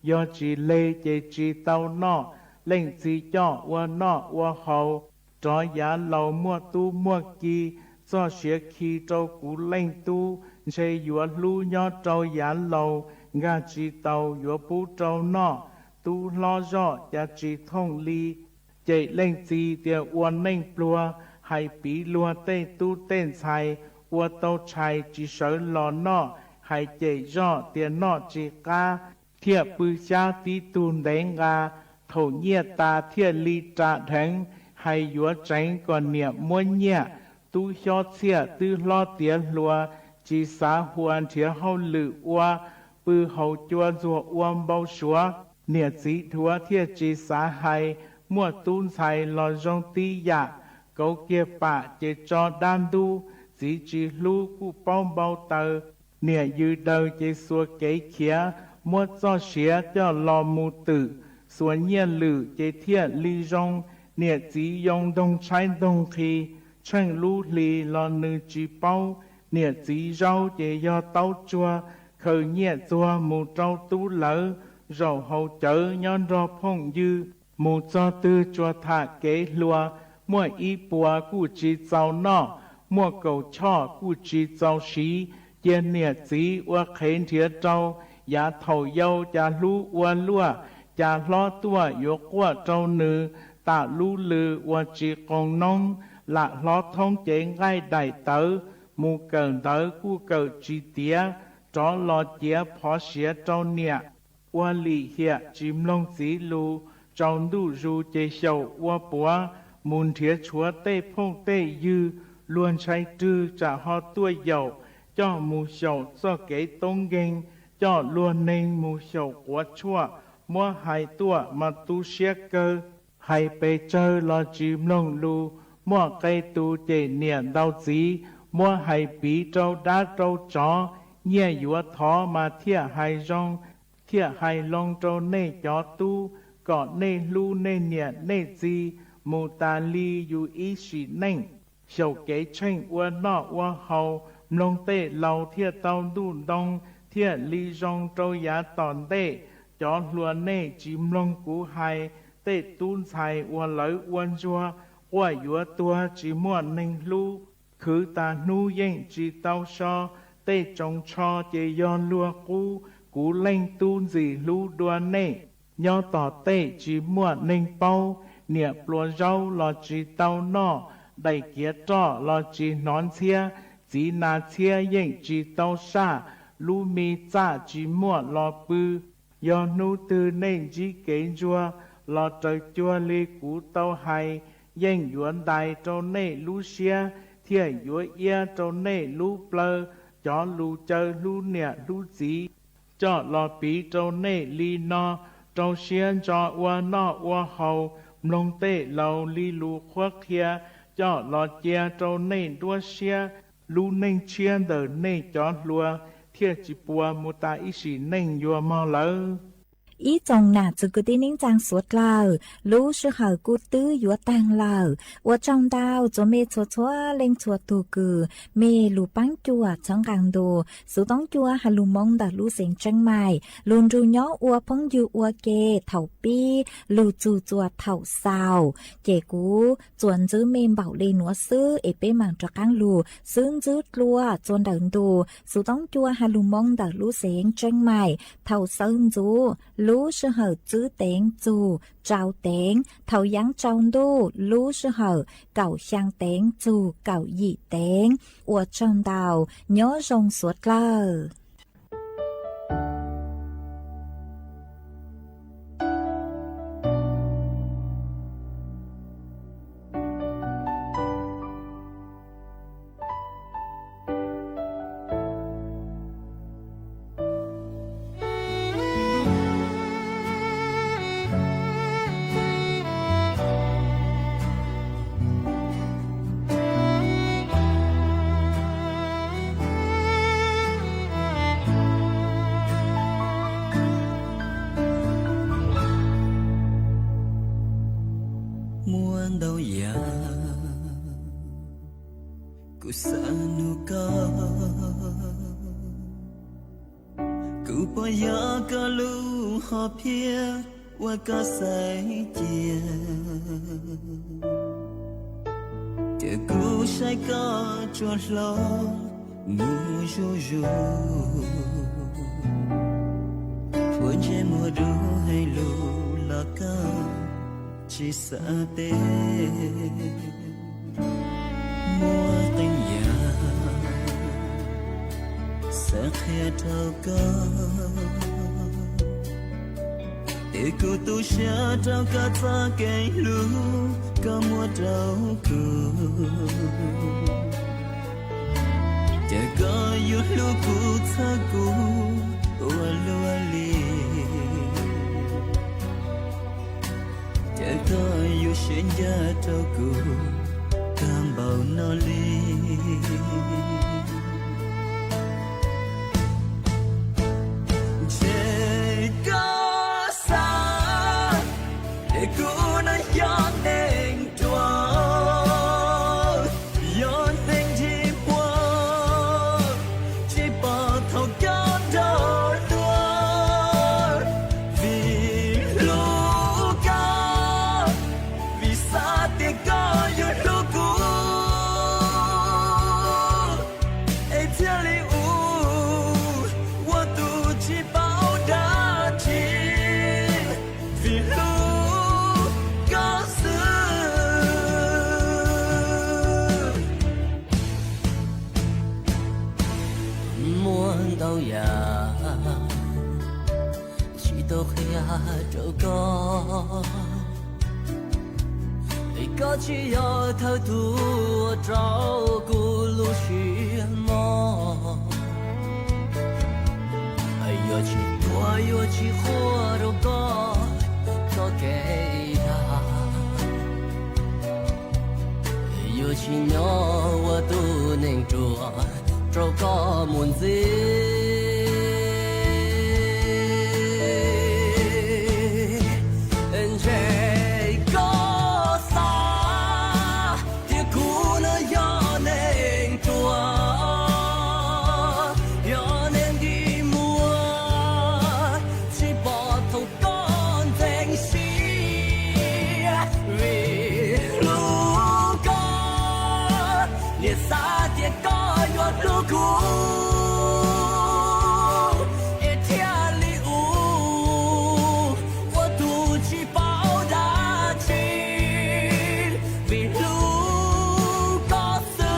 yog tsis leg ces tsis tau noj, leej txiv coj ua noj ua haus. Rov yav laus muaj tub muaj ki, txoj siav khi rau kuv leej tub, ntshe yuav hlub nyob rau yav laus, nkag tsis taus yuav pub rau noj. tub hlob zoj cas tsis thooj li. Ces leej txiv tias ua neej pluag, hais piv luag tej tub tej ntxhais ua tau tshais tsis sawv los noj, hais cem zoj tias noj tsis qab, thiaj pw xyab tib tug ntev nqa. Thaum nyiaj tas thiaj li ras dheev, hais yuav tseev kom niam muab nyiaj. Tub xyob txhiaj twb hlob tiav hluas, tsis xav huas nrhiav hauj lwm ua, pw haus cua ntxuag ua npau suav. Niam txiv dhuav thiaj tsis xav hais, muaj tub ntxhais los zoo tib yam, kauv kiag pam ces tso dab ntub, txiv tsis hlub kuj paub npau taws. Niam yws daws ces xuas kev khiav, muab txoj siav coj los mus twm, xuas nyiaj lwm ces thiaj li zoo. Niam txiv yoo ntoog tshaib ntoog nqhis, tsheej lub hli los nws tsis paub. Niam txiv zaub ces yog taub tsuag, khaws nyiaj txuag mus rau tub lawv, zaum haus cawv nyob nrog phooj ywg. Mus txog twg tsuas tham kev hluas, muaj ib puas kuj tsis txaus noj, muaj kaum choj kuj tsis txaus siv. Cia niam txiv ua qhev nrhiav rau, yav thaum yau cas hlub ua luaj, cas hlob tuaj yuav quaj rau nws, tam lub lw uas tsis qoos noob, lam hlob thoob cev nqaij daim tawv, mus kawm ntawv kuj kawm tsis tiav, rov los ciav phov siav rau niam. Ua lim hiam tsis mloog txiv lus, tsaus ntuj zus ces xyaum ua puav, mus nrhiav tshuav tej phooj tej ywg, luag ntshai rwg tsam ho tuaj yaum, coj mus xyaum txoj kev toob nkeeg, coj luag neeg mus xyaum quav tshuaj, muab hais tuaj mas tu siab kawg. Hais pes tsawg los tsis mloog lus, muaj qee tus cem niam ntaus txiv, muab hais piv rau dab rau tsov, nyiaj yuav thov mas thiaj hais zoo, thiaj hais loo rau nej cov tub, kom nej hlub nej niam nej txiv mus tas li yus ib sim neej. Xyaum kev tsheej ua noj ua haus, mloog tej laus thiaj tau ntuj ntoo, thiaj li zoo rau yav tom ntej. Cov hluas nej tsis mloog kuv hais, tej tub ntxhais uas lawv ua ntsuag, quaj yuav tuag tsis muaj neeg hlub, khwv tas hnub yeej tsis tau so, tej tsoos tsho ces yog luag qub, kuv leej tub ntxim hlub dua nej. Nyob tom tej tsis muaj neeg paub, niam pluas zaub los tsis tau noj, daim kiav roj los tsis hnov ntxhiab, txiv nas txhiab yeej tsis tau saj, lub me txaj tsis muaj los pw. Yog hnub twg nej ntsib kev ntsuag los raws cuag li kuv tau hais, yeej yuav ntais rau nej lub siab, thiaj yuav iab rau nej lub plawv. Cov lus caw hlub niam hlub txiv, coj los piv rau nej li no, rau siab ntso ua noj ua haus, mloog tej laus li lus qhuab qhia, coj los cia rau nej nruab siab. Lub neej tshiab ntawm nej cov hluas, thiaj tsis puas mus tas ib sim neej yuav mog lawm. Ib tsoom nam txiv kwv tij neej tsaa suav dlawg, lub sij hawm kuj twb yuav taag lawm. Ua tsaug ntau txuas mej txhua txhua leej txhua tug kws mej lug paab cuam txhawb nqaa ntu Xuv Toob Cua has lug moov ntawm lub xeev Tseeb Maim, lug nrug nyob ua phooj ywg ua ke thaum pib lug txug txuas thaum xaus. Ces kuv txuas ntxwv mej npaum le nuav xwb es peb maam rov qaab lug xwb ntxwv dlua txuas ntawm ntu Xuv Toob Cua has lug moov ntawm lub xeev Tseeb Maim thaum sawv ntxuv lub sij hawm tsib teev txug rau teev, thaum yaav tsaus ntuj lub sij hawm kaum xyaa teev txug kaum yim teev. Ua tsaug ntau, nyob zoo suav dlawg. Muaj ntau yam kuv xav nug koj, kuv puas yog koj lub hom phiaj uas koj xaiv cia, ces kuv saib koj tsuas hlob mus zuj zus. Ntsej muag dub hais lus los koj tsis xav teb, muaj qee yam xav qhia rau koj, es kuv tu siab rau koj txoj kev hlub koj muab rau kuv. Cas koj yuav hlub kuv txhawj kuv ua luaj li? Cas koj yuav siab ncaj rau kuv tag npaum no li? Ntshe koj xav tias kuv no yog neeg ruam, yog neeg ntsej muag tsis pom thaum koj nrog luag. Vim hlub koj, vim xav tias koj yuav hlub kuv, es thiaj li ua, ua tus tsis paub dab tsi, vim hlub koj xwb. Muaj ntau yam tsis tau qhia rau koj, es koj tsis yog thawj tug ua rau kuv lub siab mob. Yuav tsis tuag yuav tsis qhuas rau koj txoj kev dag, yuav tsis nyob ua tus neeg ruam rau koj mus ntxiv. Ntshe koj xav tias kuv no yog neeg ruam, yog neeg dig muag tsis pom thaum koj ntxeev siab. Vim hlub koj, niam xav tias koj yuav hlub kuv, es thiaj li ua, ua tus tsis paub dab tsi, vim hlub koj xwb.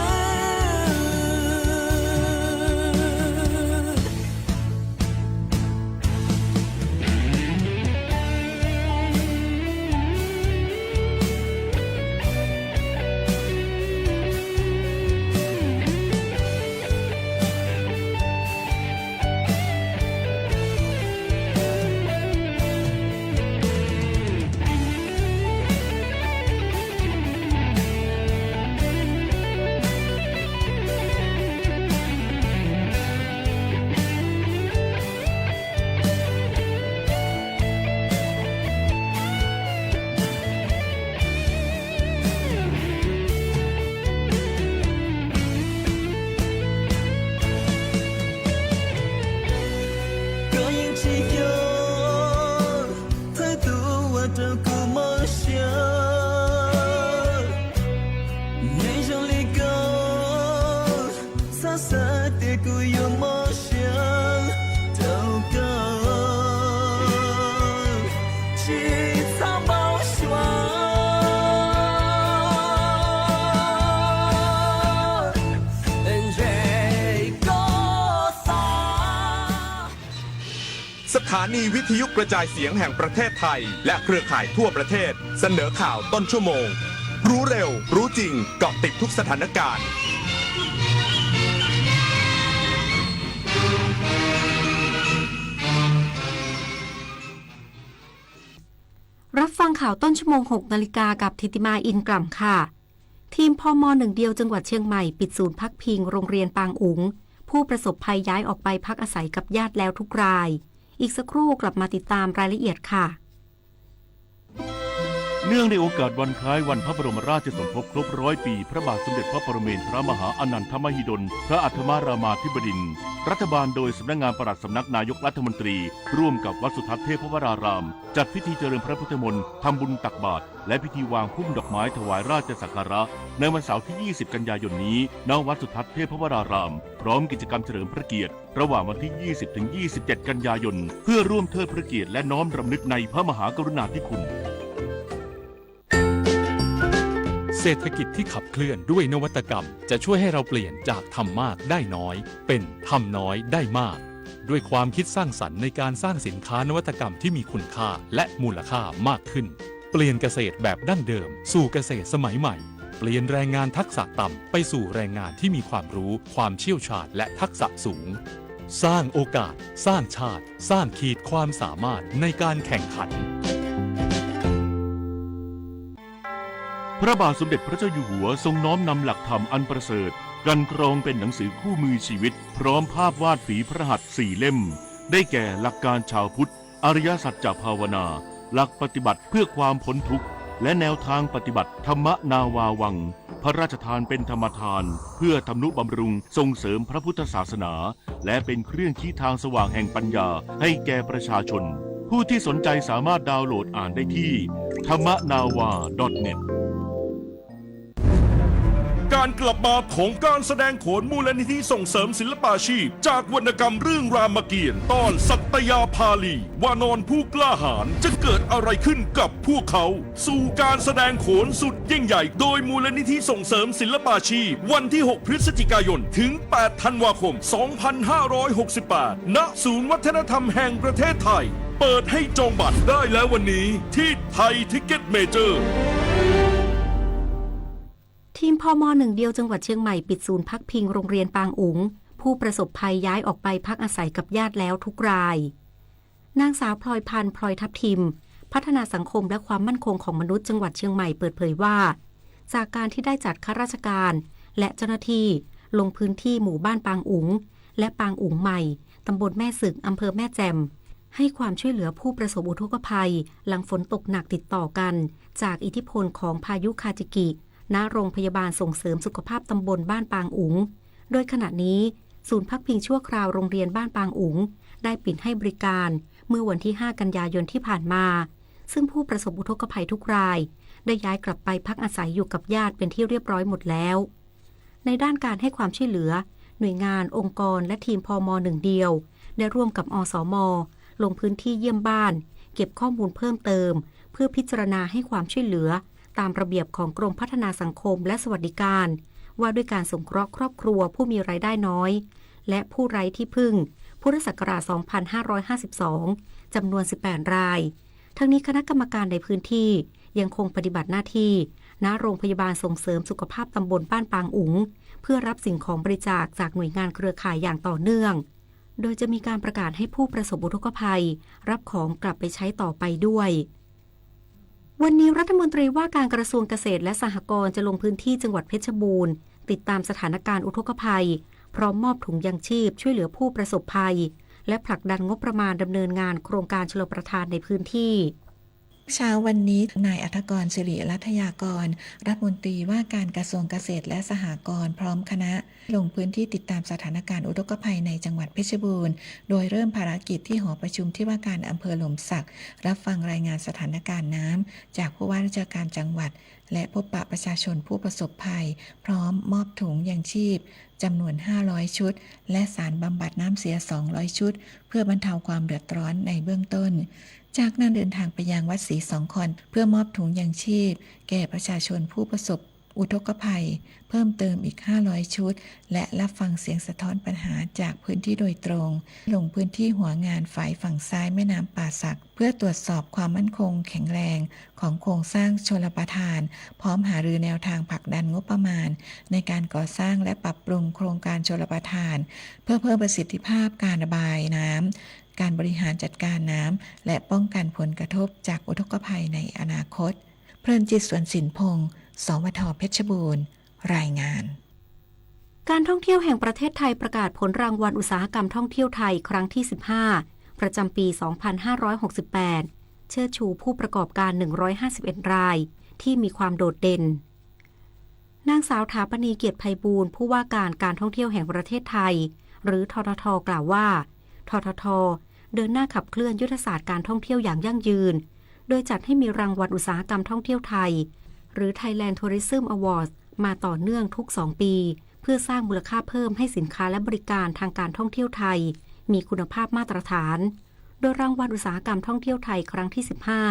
Koj yeej tsis yog thawj tug ua rau kuv mob siab. Neeg zoo li koj, txhob xav tias kuv yuav mob siab rau koj, tsis txhob npau suav. Ntshe koj xav สถานีวิทยุกระจายเสียงแห่งประเทศไทย และเครือข่ายทั่วประเทศ เสนอข่าวต้นชั่วโมง รู้เร็ว รู้จริง เกาะติดทุกสถานการณ์ รับฟังข่าวต้นชั่วโมง หกนาฬิกา กับธิติมา อินกล่ำ ค่ะ ทีม พม. หนึ่งเดียว จังหวัดเชียงใหม่ ปิดศูนย์พักพิง โรงเรียนปางอุ๋ง ผู้ประสบภัยย้ายออกไปพักอาศัยกับญาติแล้วทุกราย อีกสักครู่กลับมาติดตามรายละเอียดค่ะ เนื่องในโอกาสวันคล้ายวันพระบรมราชสมภพครบร้อยปีพระบาทสมเด็จพระปรเมนทรมหาอนันทมหิดลพระอัฏฐมรามาธิบดินทร์ รัฐบาลโดยสำนักงานปลัดสำนักนายกรัฐมนตรี ร่วมกับวัดสุทัศน์เทพวราราม จัดพิธีเจริญพระพุทธมนต์ ทำบุญตักบาตร และพิธีวางพุ่มดอกไม้ถวายราชสักการะ ในวันเสาร์ที่ ยี่สิบ กันยายนนี้ ณ วัดสุทัศน์เทพวราราม พร้อมกิจกรรมเฉลิมพระเกียรติ ระหว่างวันที่ ยี่สิบ ถึง ยี่สิบเจ็ด กันยายน เพื่อร่วมเทิดพระเกียรติและน้อมรำลึกในพระมหากรุณาธิคุณ เศรษฐกิจที่ขับเคลื่อนด้วยนวัตกรรมจะช่วยให้เราเปลี่ยนจากทำมากได้น้อย เป็นทำน้อยได้มาก ด้วยความคิดสร้างสรรค์ในการสร้างสินค้านวัตกรรมที่มีคุณค่าและมูลค่ามากขึ้น เปลี่ยนเกษตรแบบดั้งเดิมสู่เกษตรสมัยใหม่ เปลี่ยนแรงงานทักษะต่ำไปสู่แรงงานที่มีความรู้ ความเชี่ยวชาญ และทักษะสูง สร้างโอกาส สร้างชาติ สร้างขีดความสามารถในการแข่งขัน พระบาทสมเด็จพระเจ้าอยู่หัวทรงน้อมนำหลักธรรมอันประเสริฐ กันกรองเป็นหนังสือคู่มือชีวิต พร้อมภาพวาดฝีพระหัตถ์สี่เล่ม ได้แก่หลักการชาวพุทธ อริยสัจจะภาวนา หลักปฏิบัติเพื่อความพ้นทุกข์ และแนวทางปฏิบัติธรรมนาวาวัง พระราชทานเป็นธรรมทาน เพื่อทำนุบำรุงส่งเสริมพระพุทธศาสนา และเป็นเครื่องชี้ทางสว่างแห่งปัญญาให้แก่ประชาชน ผู้ที่สนใจสามารถดาวน์โหลดอ่านได้ที่ ธรรมนาวา ดอท เน็ต การกลับมาของการแสดงโขนมูลนิธิส่งเสริมศิลปาชีพ จากวรรณกรรมเรื่องรามเกียรติ์ ตอนสัตยาภาลี วานรผู้กล้าหาญ จะเกิดอะไรขึ้นกับพวกเขา สู่การแสดงโขนสุดยิ่งใหญ่ โดยมูลนิธิส่งเสริมศิลปาชีพ วันที่ หก พฤศจิกายน ถึง แปด ธันวาคม สองพันห้าร้อยหกสิบแปด ณ ศูนย์วัฒนธรรมแห่งประเทศไทย เปิดให้จองบัตรได้แล้ววันนี้ที่ไทยทิกเก็ตเมเจอร์ ทีม พม.หนึ่งเดียว จังหวัดเชียงใหม่ปิดศูนย์พักพิงโรงเรียนปางอุ๋ง ผู้ประสบภัยย้ายออกไปพักอาศัยกับญาติแล้วทุกราย นางสาวพลอยพันธ์ พลอยทับทิม พัฒนาสังคมและความมั่นคงของมนุษย์จังหวัดเชียงใหม่เปิดเผยว่า จากการที่ได้จัดข้าราชการ และเจ้าหน้าที่ลงพื้นที่หมู่บ้านปางอุ๋ง และปางอุ๋งใหม่ ตำบลแม่สึก อำเภอแม่แจ่ม ให้ความช่วยเหลือผู้ประสบอุทกภัย หลังฝนตกหนักติดต่อกัน จากอิทธิพลของพายุคาจิกิ ณ โรงพยาบาลส่งเสริมสุขภาพตำบลบ้านปางอุ๋ง โดยขณะนี้ ศูนย์พักพิงชั่วคราวโรงเรียนบ้านปางอุ๋ง ได้ปิดให้บริการเมื่อวันที่ ห้า กันยายนที่ผ่านมา ซึ่งผู้ประสบอุทกภัยทุกราย ได้ย้ายกลับไปพักอาศัยอยู่กับญาติเป็นที่เรียบร้อยหมดแล้ว ในด้านการให้ความช่วยเหลือ หน่วยงาน องค์กร และทีม พม.หนึ่งเดียว ได้ร่วมกับ อสม ลงพื้นที่เยี่ยมบ้าน เก็บข้อมูลเพิ่มเติม เพื่อพิจารณาให้ความช่วยเหลือ ตามระเบียบของกรมพัฒนาสังคมและสวัสดิการ ว่าด้วยการสงเคราะห์ครอบครัวผู้มีรายได้น้อย และผู้ไร้ที่พึ่ง พุทธศักราช สองพันห้าร้อยห้าสิบสอง จำนวน สิบแปด ราย ทั้งนี้คณะกรรมการในพื้นที่ยังคงปฏิบัติหน้าที่ ณ โรงพยาบาลส่งเสริมสุขภาพตำบลบ้านปางอุ๋ง เพื่อรับสิ่งของบริจาคจากหน่วยงานเครือข่ายอย่างต่อเนื่อง โดยจะมีการประกาศให้ผู้ประสบอุทกภัย รับของกลับไปใช้ต่อไปด้วย วันนี้รัฐมนตรีว่าการกระทรวงเกษตรและสหกรณ์จะลงพื้นที่จังหวัดเพชรบูรณ์ ติดตามสถานการณ์อุทกภัย พร้อมมอบถุงยังชีพช่วยเหลือผู้ประสบภัย และผลักดันงบประมาณดำเนินงานโครงการชลประทานในพื้นที่ เช้าวันนี้นายอธกร สิริรัตยากร รัฐมนตรีว่าการกระทรวงเกษตรและสหกรณ์ พร้อมคณะ ลงพื้นที่ติดตามสถานการณ์อุทกภัยในจังหวัดเพชรบูรณ์ โดยเริ่มภารกิจที่หอประชุมที่ว่าการอำเภอหล่มสัก รับฟังรายงานสถานการณ์น้ำจากผู้ว่าราชการจังหวัด และพบปะประชาชนผู้ประสบภัย พร้อมมอบถุงยังชีพจำนวน ห้าร้อย ชุด และสารบำบัดน้ำเสีย สองร้อย ชุด เพื่อบรรเทาความเดือดร้อนในเบื้องต้น จากนั้นเดินทางไปยังวัดศรีสองคอน เพื่อมอบถุงยังชีพ แก่ประชาชนผู้ประสบอุทกภัย เพิ่มเติมอีก ห้าร้อย ชุด และรับฟังเสียงสะท้อนปัญหาจากพื้นที่โดยตรง ลงพื้นที่หัวงานฝายฝั่งซ้ายแม่น้ำป่าสัก เพื่อตรวจสอบความมั่นคงแข็งแรงของโครงสร้างชลประทาน พร้อมหารือแนวทางผลักดันงบประมาณ ในการก่อสร้างและปรับปรุงโครงการชลประทาน เพื่อเพิ่มประสิทธิภาพการระบายน้ำ การบริหารจัดการน้ำ และป้องกันผลกระทบจากอุทกภัยในอนาคต เพลินจิต สวนสินพงศ์ สวท เพชรบูรณ์ รายงาน การท่องเที่ยวแห่งประเทศไทยประกาศผลรางวัลอุตสาหกรรมท่องเที่ยวไทยครั้งที่ สิบห้า ประจำปี สองพันห้าร้อยหกสิบแปด เชิดชูผู้ประกอบการ หนึ่งร้อยห้าสิบเอ็ด ราย ที่มีความโดดเด่น นางสาว ถาปณี เกียรติไพบูลย์ ผู้ว่าการการท่องเที่ยวแห่งประเทศไทย หรือ ททท กล่าวว่า ททท เดินหน้าขับเคลื่อนยุทธศาสตร์การท่องเที่ยวอย่างยั่งยืน โดยจัดให้มีรางวัลอุตสาหกรรมท่องเที่ยวไทย หรือ Thailand Tourism Awards มาต่อเนื่องทุกสองปี เพื่อสร้างมูลค่าเพิ่มให้สินค้าและบริการทางการท่องเที่ยวไทย มีคุณภาพมาตรฐาน โดยรางวัลอุตสาหกรรมท่องเที่ยวไทยครั้งที่ สิบห้า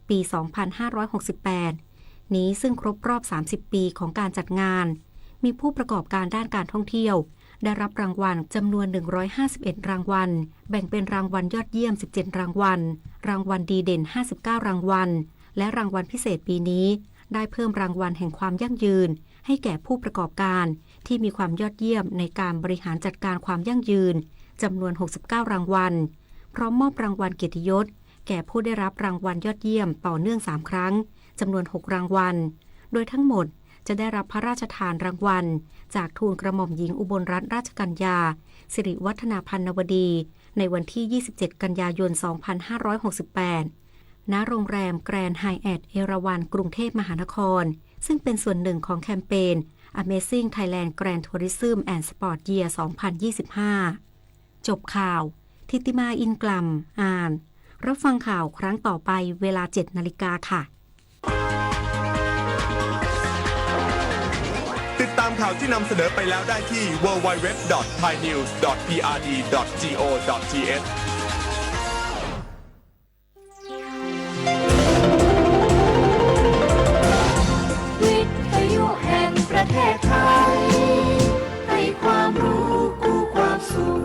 ปี สองพันห้าร้อยหกสิบแปด นี้ซึ่งครบรอบ สามสิบ ปีของการจัดงาน มีผู้ประกอบการด้านการท่องเที่ยว ได้รับรางวัลจำนวน หนึ่งร้อยห้าสิบเอ็ด รางวัล แบ่งเป็นรางวัลยอดเยี่ยม สิบเจ็ด รางวัล รางวัลดีเด่น ห้าสิบเก้า รางวัล และรางวัลพิเศษปีนี้ ได้เพิ่มรางวัลแห่งความยั่งยืน ให้แก่ผู้ประกอบการที่มีความยอดเยี่ยมในการบริหารจัดการความยั่งยืน จำนวน หกสิบเก้า รางวัล พร้อมมอบรางวัลเกียรติยศ แก่ผู้ได้รับรางวัลยอดเยี่ยมต่อเนื่อง สาม ครั้ง จำนวน หก รางวัล โดยทั้งหมดจะได้รับพระราชทานรางวัล จากทูลกระหม่อมหญิงอุบลรัตนราชกัญญา สิริวัฒนาพันนวดี ในวันที่ ยี่สิบเจ็ด กันยายน สองพันห้าร้อยหกสิบแปด ณ โรงแรม Grand Hyatt เอราวัณ กรุงเทพมหานคร ซึ่งเป็นส่วนหนึ่งของแคมเปญ Amazing Thailand Grand Tourism and Sport Year สองพันยี่สิบห้า จบข่าว ทิติมา อินกล่ำ อ่าน รับฟังข่าวครั้งต่อไปเวลา เจ็ด นาฬิกาค่ะ ติดตามข่าวที่นำเสนอไปแล้วได้ที่ ดับเบิลยู ดับเบิลยู ดับเบิลยู ดอท ไทยนิวส์ ดอท พีอาร์ดี ดอท จี โอ ดอท ที เอช วิทยุแห่งประเทศไทย ให้ความรู้คู่ความสุข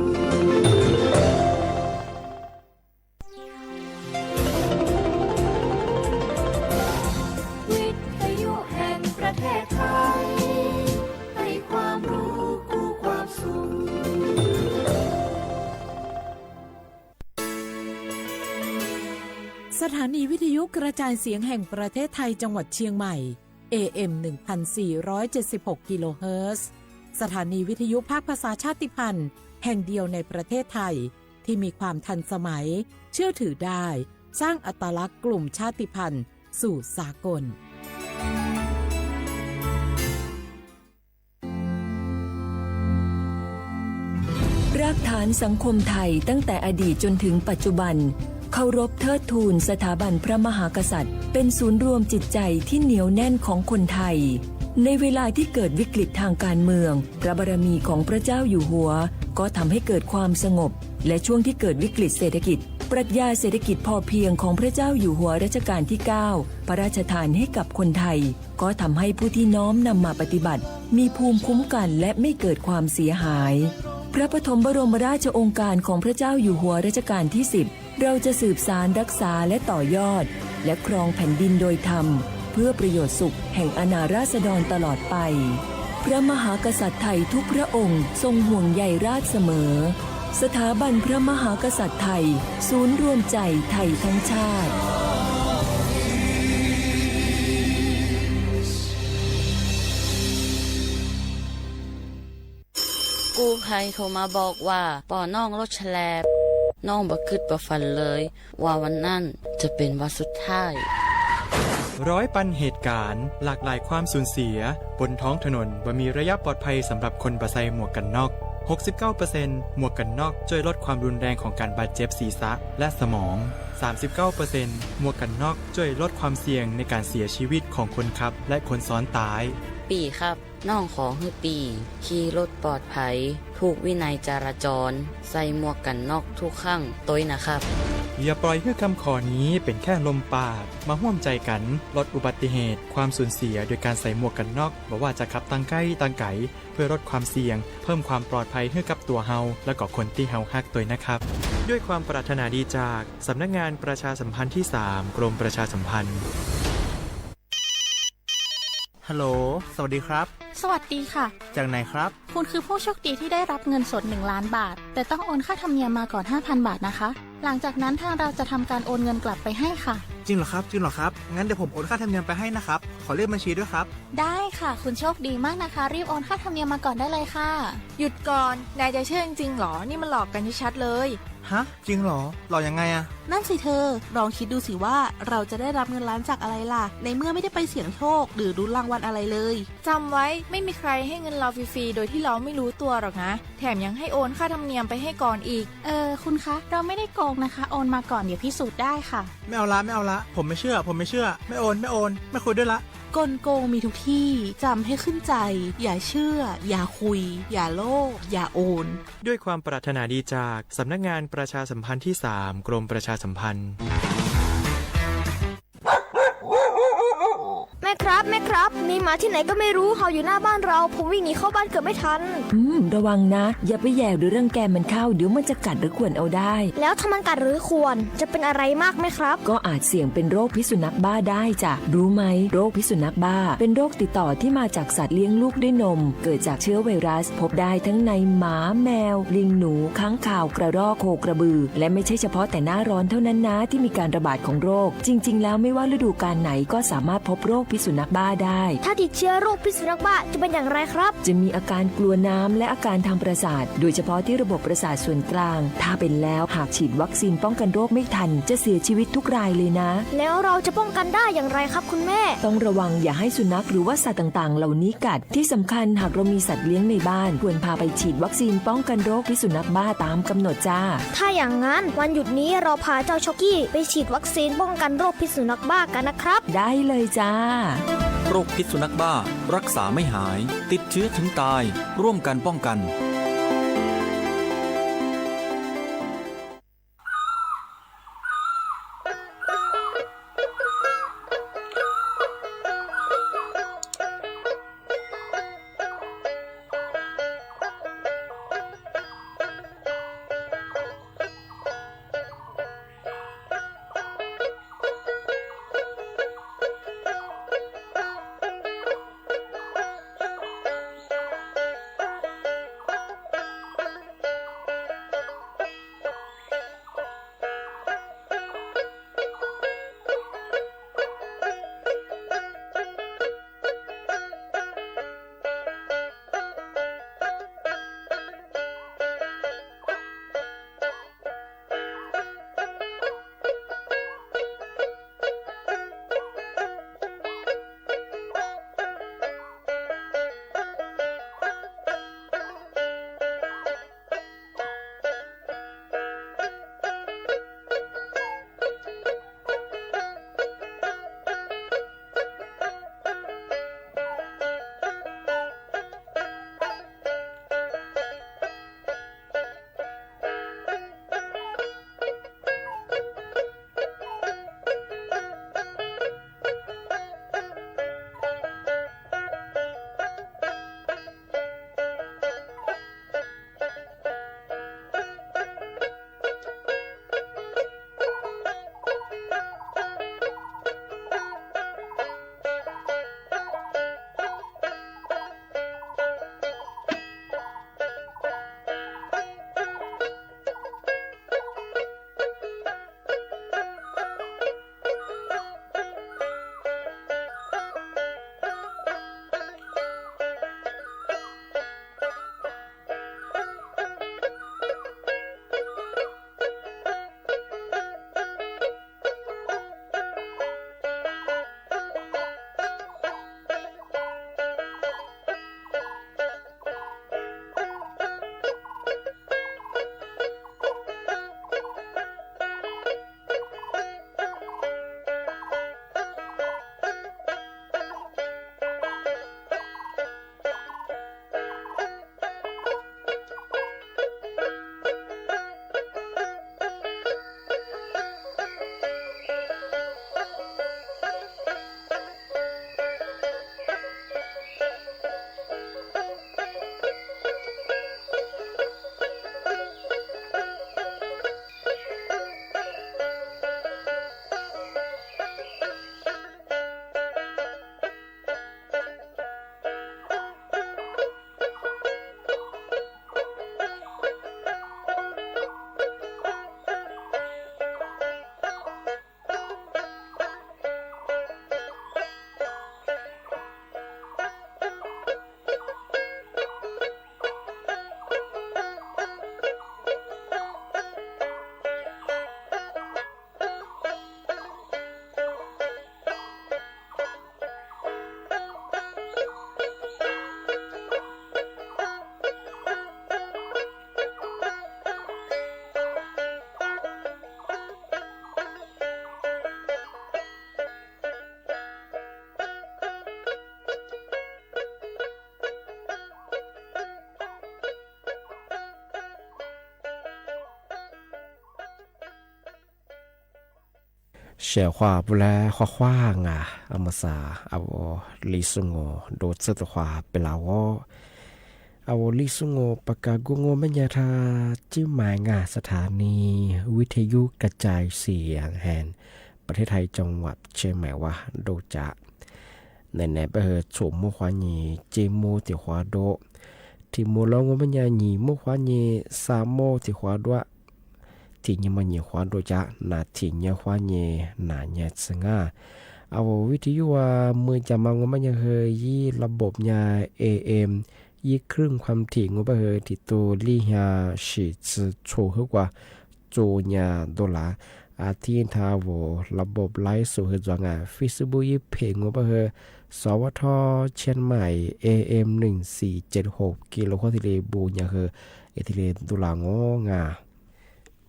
วิทยุแห่งประเทศไทย ให้ความรู้คู่ความสุข สถานีวิทยุกระจายเสียงแห่งประเทศไทยจังหวัดเชียงใหม่ เอ เอ็ม หนึ่งพันสี่ร้อยเจ็ดสิบหก กิโลเฮิรตซ์ สถานีวิทยุภาคภาษาชาติพันธุ์แห่งเดียวในประเทศไทย ที่มีความทันสมัย เชื่อถือได้ สร้างอัตลักษณ์กลุ่มชาติพันธุ์สู่สากล รากฐานสังคมไทยตั้งแต่อดีตจนถึงปัจจุบัน เคารพเทิดทูนสถาบันพระมหากษัตริย์ เป็นศูนย์รวมจิตใจที่เหนียวแน่นของคนไทย ในเวลาที่เกิดวิกฤตทางการเมือง พระบารมีของพระเจ้าอยู่หัว ก็ทำให้เกิดความสงบ และช่วงที่เกิดวิกฤตเศรษฐกิจ ปรัชญาเศรษฐกิจพอเพียงของพระเจ้าอยู่หัวรัชกาลที่เก้า พระราชทานให้กับคนไทย ก็ทำให้ผู้ที่น้อมนำมาปฏิบัติ มีภูมิคุ้มกันและไม่เกิดความเสียหาย พระปฐมบรมราชโองการของพระเจ้าอยู่หัวรัชกาลที่สิบ เราจะสืบสานรักษาและต่อยอด และครองแผ่นดินโดยธรรม เพื่อประโยชน์สุขแห่งอาณาราษฎรตลอดไป พระมหากษัตริย์ไทยทุกพระองค์ทรงห่วงใยราษฎรเสมอ สถาบันพระมหากษัตริย์ไทย ศูนย์รวมใจไทยทั้งชาติ กู้ภัยโทรมาบอกว่าป้อน้องรถแฉลบ น้องบ่คิดบ่ฝันเลย ว่าวันนั้นจะเป็นวันสุดท้าย ร้อยปันเหตุการณ์ หลากหลายความสูญเสีย บนท้องถนนบ่มีระยะปลอดภัยสำหรับคนบ่ใส่หมวกกันน็อก หกสิบเก้าเปอร์เซ็นต์ หมวกกันน็อกช่วยลดความรุนแรงของการบาดเจ็บศีรษะและสมอง สามสิบเก้าเปอร์เซ็นต์ หมวกกันน็อกช่วยลดความเสี่ยงในการเสียชีวิตของคนขับและคนซ้อนท้าย ปีครับ น้องขอหื้อปี ขี่รถปลอดภัย ถูกวินัยจราจร ใส่หมวกกันน็อกทุกครั้งตวยนะครับ อย่าปล่อยให้คำขอนี้เป็นแค่ลมปาก มาร่วมใจกันลดอุบัติเหตุ ความสูญเสียโดยการใส่หมวกกันน็อก บ่ว่าจะขับทางใกล้ทางไกล เพื่อลดความเสี่ยง เพิ่มความปลอดภัยให้กับตัวเฮา และก็คนที่เฮาฮักตวยนะครับ ด้วยความปรารถนาดีจากสำนักงานประชาสัมพันธ์ที่สาม กรมประชาสัมพันธ์ ฮัลโหล สวัสดีครับ สวัสดีค่ะ จากไหนครับ คุณคือผู้โชคดีที่ได้รับเงินสด หนึ่งล้าน บาท แต่ต้องโอนค่าธรรมเนียมมาก่อน ห้าพัน บาทนะคะ หลังจากนั้นทางเราจะทำการโอนเงินกลับไปให้ค่ะ จริงเหรอครับ จริงเหรอครับ งั้นเดี๋ยวผมโอนค่าธรรมเนียมไปให้นะครับ ขอเลขบัญชีด้วยครับ ได้ค่ะ คุณโชคดีมากนะคะ รีบโอนค่าธรรมเนียมมาก่อนได้เลยค่ะ หยุดก่อน นายจะเชื่อจริงๆหรอ นี่มันหลอกกันชัดๆเลย ฮะ จริงเหรอ หลอกยังไงอะ นั่นสิเธอ ลองคิดดูสิว่าเราจะได้รับเงินล้านจากอะไรล่ะ ในเมื่อไม่ได้ไปเสี่ยงโชคหรือลุ้นรางวัลอะไรเลย จำไว้ ไม่มีใครให้เงินเราฟรีๆโดยที่เราไม่รู้ตัวหรอกนะ แถมยังให้โอนค่าธรรมเนียมไปให้ก่อนอีก เออ คุณคะ เราไม่ได้โกงนะคะ โอนมาก่อน เดี๋ยวพิสูจน์ได้ค่ะ ไม่เอาละ ไม่เอาละ ผมไม่เชื่อ ผมไม่เชื่อ ไม่โอน ไม่โอน ไม่คุยด้วยละ กลโกงมีทุกที่ จำให้ขึ้นใจ อย่าเชื่อ อย่าคุย อย่าโลภ อย่าโอน ด้วยความปรารถนาดีจากสำนักงานประชาสัมพันธ์ที่สาม กรมประชาสัมพันธ์ แม่ครับ แม่ครับ มีหมาที่ไหนก็ไม่รู้เห่าอยู่หน้าบ้านเรา ผมวิ่งหนีเข้าบ้านเกือบไม่ทัน อืม ระวังนะ อย่าไปแหย่หรือรังแกมันเข้า เดี๋ยวมันจะกัดหรือข่วนเอาได้ แล้วถ้ามันกัดหรือข่วน จะเป็นอะไรมากไหมครับ ก็อาจเสี่ยงเป็นโรคพิษสุนัขบ้าได้จ้ะ รู้ไหม โรคพิษสุนัขบ้า เป็นโรคติดต่อที่มาจากสัตว์เลี้ยงลูกด้วยนม เกิดจากเชื้อไวรัส พบได้ทั้งในหมา แมว ลิง หนู ค้างคาว กระรอก โคกระบือ และไม่ใช่เฉพาะแต่หน้าร้อนเท่านั้นนะที่มีการระบาดของโรค จริงๆแล้วไม่ว่าฤดูกาลไหนก็สามารถพบโรคพิษสุนัขบ้าได้ ถ้าติดเชื้อโรคพิษสุนัขบ้าจะเป็นอย่างไรครับ จะมีอาการกลัวน้ำและอาการทางประสาท โดยเฉพาะที่ระบบประสาทส่วนกลาง ถ้าเป็นแล้วหากฉีดวัคซีนป้องกันโรคไม่ทัน จะเสียชีวิตทุกรายเลยนะ แล้วเราจะป้องกันได้อย่างไรครับคุณแม่ ต้องระวังอย่าให้สุนัขหรือว่าสัตว์ต่างๆเหล่านี้กัด ที่สำคัญหากเรามีสัตว์เลี้ยงในบ้าน ควรพาไปฉีดวัคซีนป้องกันโรคพิษสุนัขบ้าตามกำหนดจ้า ถ้าอย่างนั้นวันหยุดนี้เราพาเจ้าช็อกกี้ไปฉีดวัคซีนป้องกันโรคพิษสุนัขบ้ากันนะครับ ได้เลยจ้า โรคพิษสุนัขบ้า รักษาไม่หาย ติดเชื้อถึงตาย ร่วมกันป้องกัน Sawv huaj puj lab huaj huaj nga, a mas xav a ua Li Xu Ngu du txwj tus huaj pem lawm os. A ua Li Xu Ngu pas kas kuj ngu mej nyas rha cib mais nga xab thas ni vij thij yub ka cai xi as hees pas thib thais coo vam tse mais ua du cav. Nim no peb hu txhum muaj huab nyim cib muaj tim huab dua, thim mus lawm ngu mej nyas nyim muaj huab nyim xa muaj tim huab dua, thim nyuag muaj nyim huab dua cav na thim nyuag huab nyim na nyas txwv nga. A ua vij thij yub ua mws cas mas ngu mej nyas hu yib lab npob nyas A M yib khwj kham thim ngu peb hu thim tus lij nyas sim txhum hwb ua txu nyas du lav. A thib thab vus lab npob laib xu hu txuas nga Facebook yib phem ngu peb hu xov ua thoj tshiab mais A M nees xis ces hauv kis lus huab thiaj li npu nyas hu es thiaj li du lav ngu nga.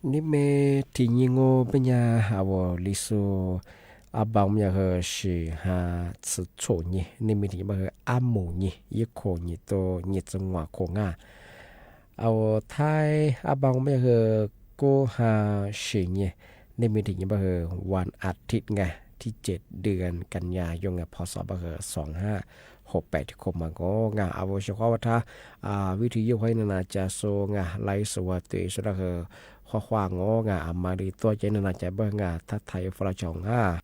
Nij me thim nyuag ngu peb nyas a ua Li Xu, a npab nyas hu sim ha txhum nyas, nij me thim nyuag npab hu ab mus nyas yib khu nyas tu nyas txwv nguam khu nga. A ua Thaib ab npab nyas hu kuj ha sim nyas, nij me thim nyuag npab huวันอาทิตย์ nga, thib cev dwm kas nyas yoo nga phov xov npab hu xov hab hauv pem thib khu mas ngu nga. A ua sawv huaj ua thab vij thij yub huab ib na na cas xu nga laib xu ua twm sawv dawb hu huaj huaj ngu nga a mas li tuaj ces na na cas npab hu nga thab thaiv ua faj laj tsaug hab.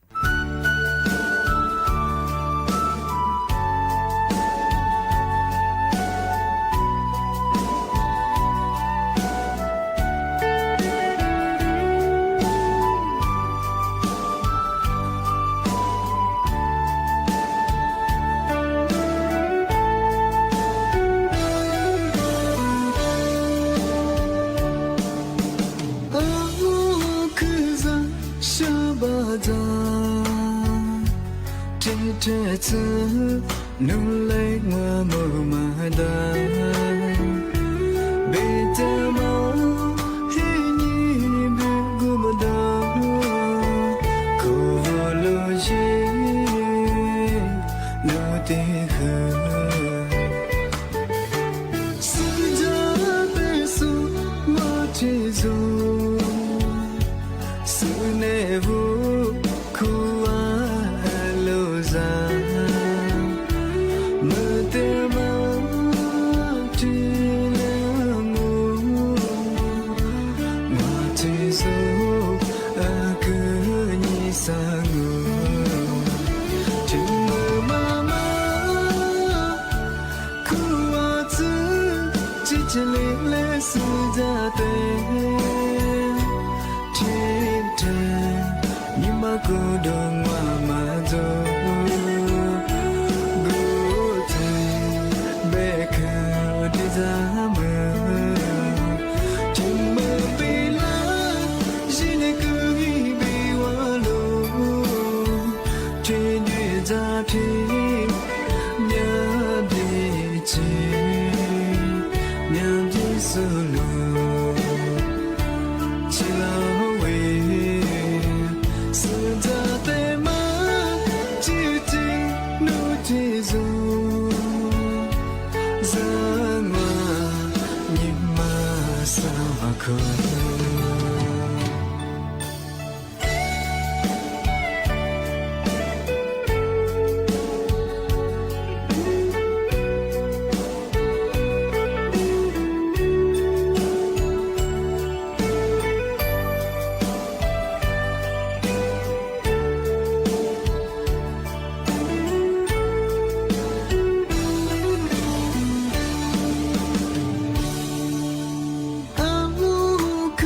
Khwv zaj sab npaj zaj, rhe rhe txwv nug leej ua mus mas dag, npe caj mog hib nyib npe kuj mas dag, kho lug zeb lug teb hwv. Xwb ntsa tes xub ua tsis zoo, xwb neb vub khuv a lug zag, mas tej mas tsis le mus, mas tsis zoo a kwv nyib xab ngu, tsis mas mas mas khuv a txwv tsis tsis li le xwb ntsa tes, rhe rhe nyib mas kuv dua ua mas ntxug, nkuj txwv npe khwv ua tib zaj mws, tsis mas pib laj zib neb kwv hib npe ua lug, rhe nce ntsa rhe nyab nce tsis nyab nce xub lug, tsis los vim xwb ntsa tes mas tsis tsis nug tsis zoo, zaj mas nyib mas xab mas khuv. Ab mus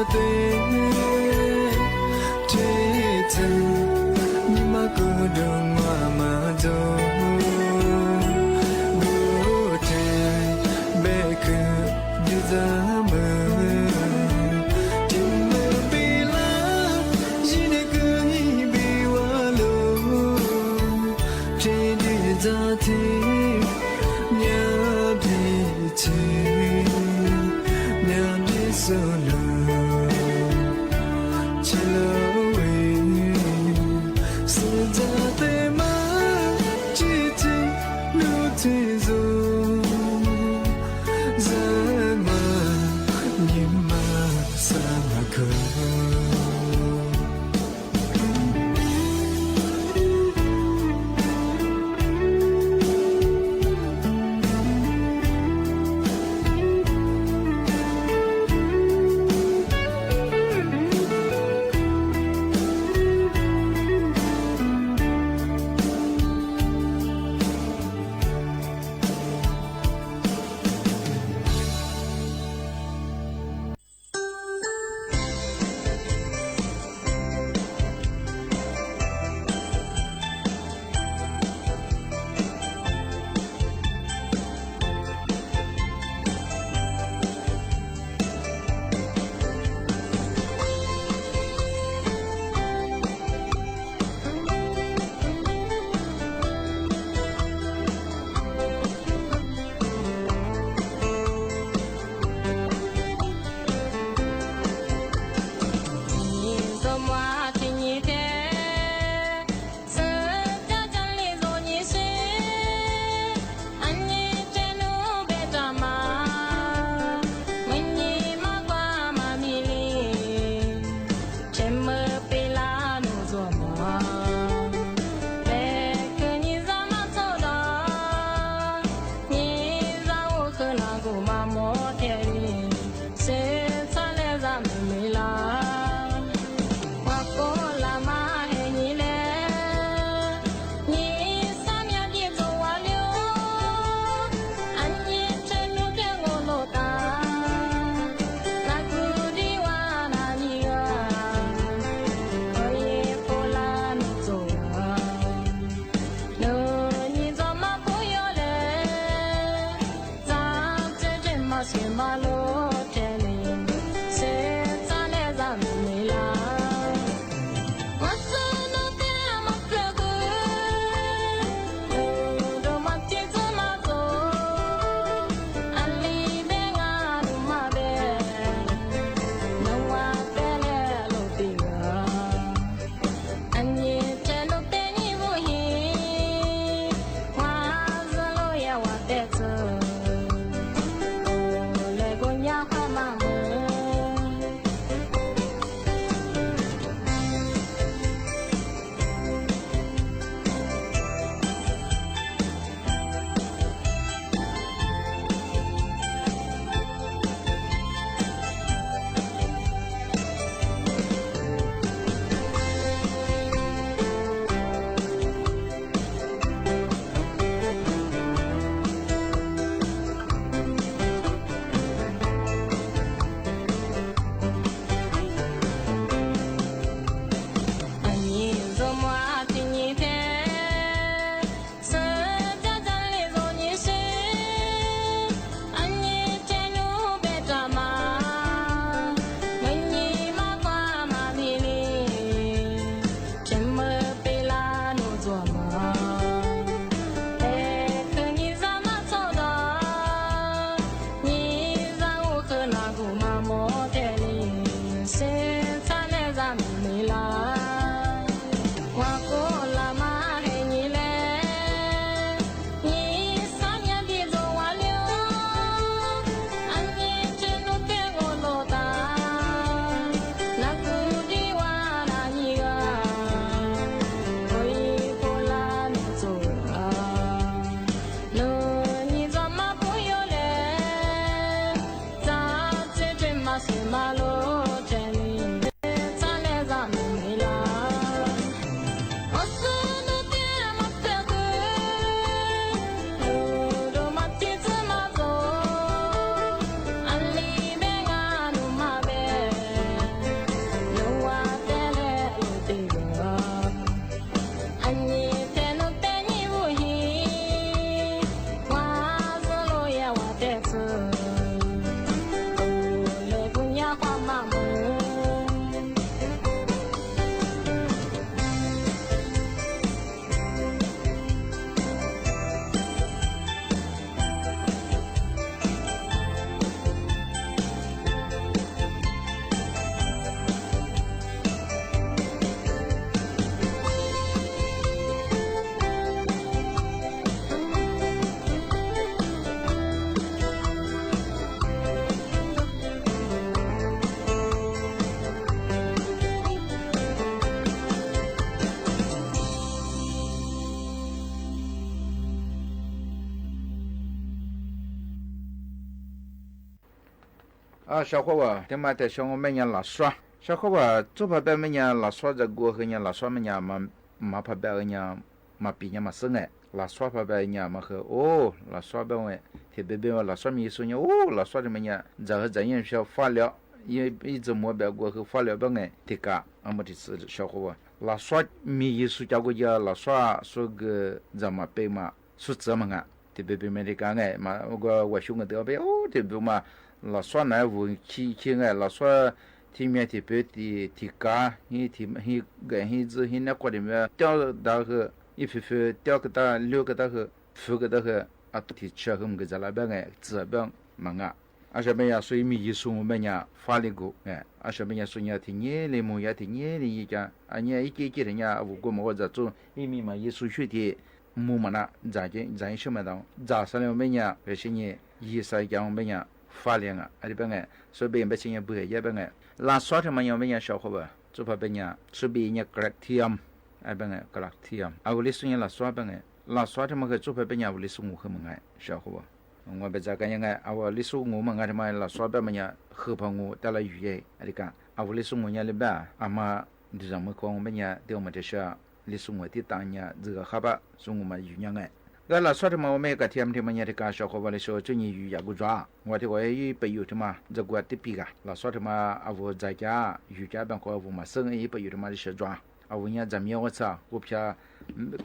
Tes, tes txawm, nyias mas kuv dua mas mas ntxuav, kuv tes, npe kws yus txaj muag, tes mus pem lab, zib tes kws yig pem ua lug, tes tes txaj thib, nyab phem txhib, nyab phem xub lug, tsis lug vim, xav txaj tes mas tsis txij hnub txij xus, zaj mas nyias mas xav mas khaws. Nyias ntxuav muag tsis nyias tes, xwb caj caj li ntxuav nyias sib, a nyias tsev nub peb rau mas, me nyias mas kuaj mas mi li, tsev mus pem lab nus ntxuav muag, peb kws nyias zaj mas txhaum dog, nyias zaj ua khwv los kuv mas muab thiaj li, xwb txhaj le zaj me me lawm, ua kuv lam mas hem nyias le, nyias xav nyias dim ntxuav ua liu, a nyias tsev nub thiaj nkaus los tas, na kuv dim ua na nyias, ua yim kuv lab nus ntxuav, nws nyias ntxuav mas kuv yuav le, txaj txej tsev mas xiam mas lub tsev li, xwb txhaj le zaj me me lawm, mas txog nub tiag mas plawg kws, nus dua mas txij txwv mas txus, a li peb nqa nus mas peb, nus ua peb le lub pim ua, a nyias tsev nub tej nyias vus hi, ua zaj lub yam ua tej txwv, kuv le kuv nyab qhov mas mus. Nyias ntxuav muag tsis nyias tes, xwb caj caj li ntxuav nyias sib, a nyias tsev nub peb rau mas, me nyias mas kuaj mas mi li, tsev mus pem lab nus ntxuav muag, peb kws nyias zaj mas txhaum dog, nyias zaj ua khwv los kuv mas muab thiaj li, xwb txhaj le zaj me me lawm, ua kuv lam mas hem nyias le, nyias xav nyias dim ntxuav ua liu, a nyias tsev nub thiaj nkaus los tas, na kuv dim ua na nyias, ua yim kuv lab nus ntxuav, nws nyias ntxuav mas kuv yuav le, txaj txej tsev mas xiam mas lub tsev li, txhaj le zaj me me lawm, ua xwb nub tiag mas plawg kws, nus dua mas txij txwv mas txus, a li peb nqa nus mas peb, Sawv huab as, tes mas tes sawv ua me nyuam Lam Suab. Sawv huab as, txuj pha peb me nyuam Lam Suab zam gua hu nyuam Lam Suab me nyuam, mas pha peb nyuam, mas pim nyuam mas xwb ne. Lam Suab pha peb nyuam mas hu, o, Lam Suab peb, tes peb peb Lam Suab me Yexus nyuam, o, Lam Suab me nyuam ntxawm hu ntxawm yeej fab li, ib txwm muab peb gua hu fab li peb ne, tes kav mus tis sawv huab as, Lam Suab me Yexus cov kua yog Lam Suab suav kws ntxawm mas peb mas suav txwv mas nga. Tes peb peb Amelikas ne, mas ua xyoo ntawd peb tes peb mas Lam Suab na vus khi khi ne, Lam Suab thib me tes peb tes kav, tes kav hu neb quaj tes cob ntawd hu, ib fwv fwv cob ko taw, lub ko taw hu, fwv ko taw hu, tes tshaj hu mus kws txav lawm peb ne, txwv peb mas nga. Ab sawv peb nyuam suav ib me Yexus mus peb nyuam fab li kuv, ab sawv peb nyuam suav nyuam tes nyiaj li mus yog tes nyiaj li yig cas, nyiaj ib ce ib ce tes nyuam vus kua mus ua ntxawm txuj ib me mas Yexus xwb tes mus mas na, ntxawm ib sab mas tau ntxawm xav li ua peb nyuam, peb sib nyim yig xav li cas ua peb nyuam fab li nga. Peb ne, suav peb peb tsis nyuam pw yog peb ne, Lam Suab tes mas nyuam peb nyuam sawv huab as, txuj pha peb nyuam suav peb nyuam Galatians, peb ne Galatians, a vus li xub nyuam Lam Suab peb ne, Lam Suab tes mas hu txuj pha peb nyuam a vus li xub nus hu mas nga sawv huab as. Ua peb txav ka nyuam nga a vus li xub nus mas nga tes mas Lam Suab peb mas nyuam hu pha nus tab laj yus ye li ka a vus li xub nus nyuam li peb a mas tus zaum mus kho peb nyuam tes ua mas tes sawv li xub nus tib tas nyuam ntxwg hab pab xub nus mas yus nyuam nga. Nkawd Lam Suab tes mas ua me Galatians tes mas nyuam tes ka sawv huab as li sawv txuj nyuam yus yam kuv zov ua tes ua ib pab yus tes mas ntxawg kuv tib pis ka Lam Suab tes mas a vus ntxawg cab yus cab pab qhov a vus mas xwb ib pab yus tes mas li sawv zov a vus nyuam ntxawm me ua txhaj kuv phaj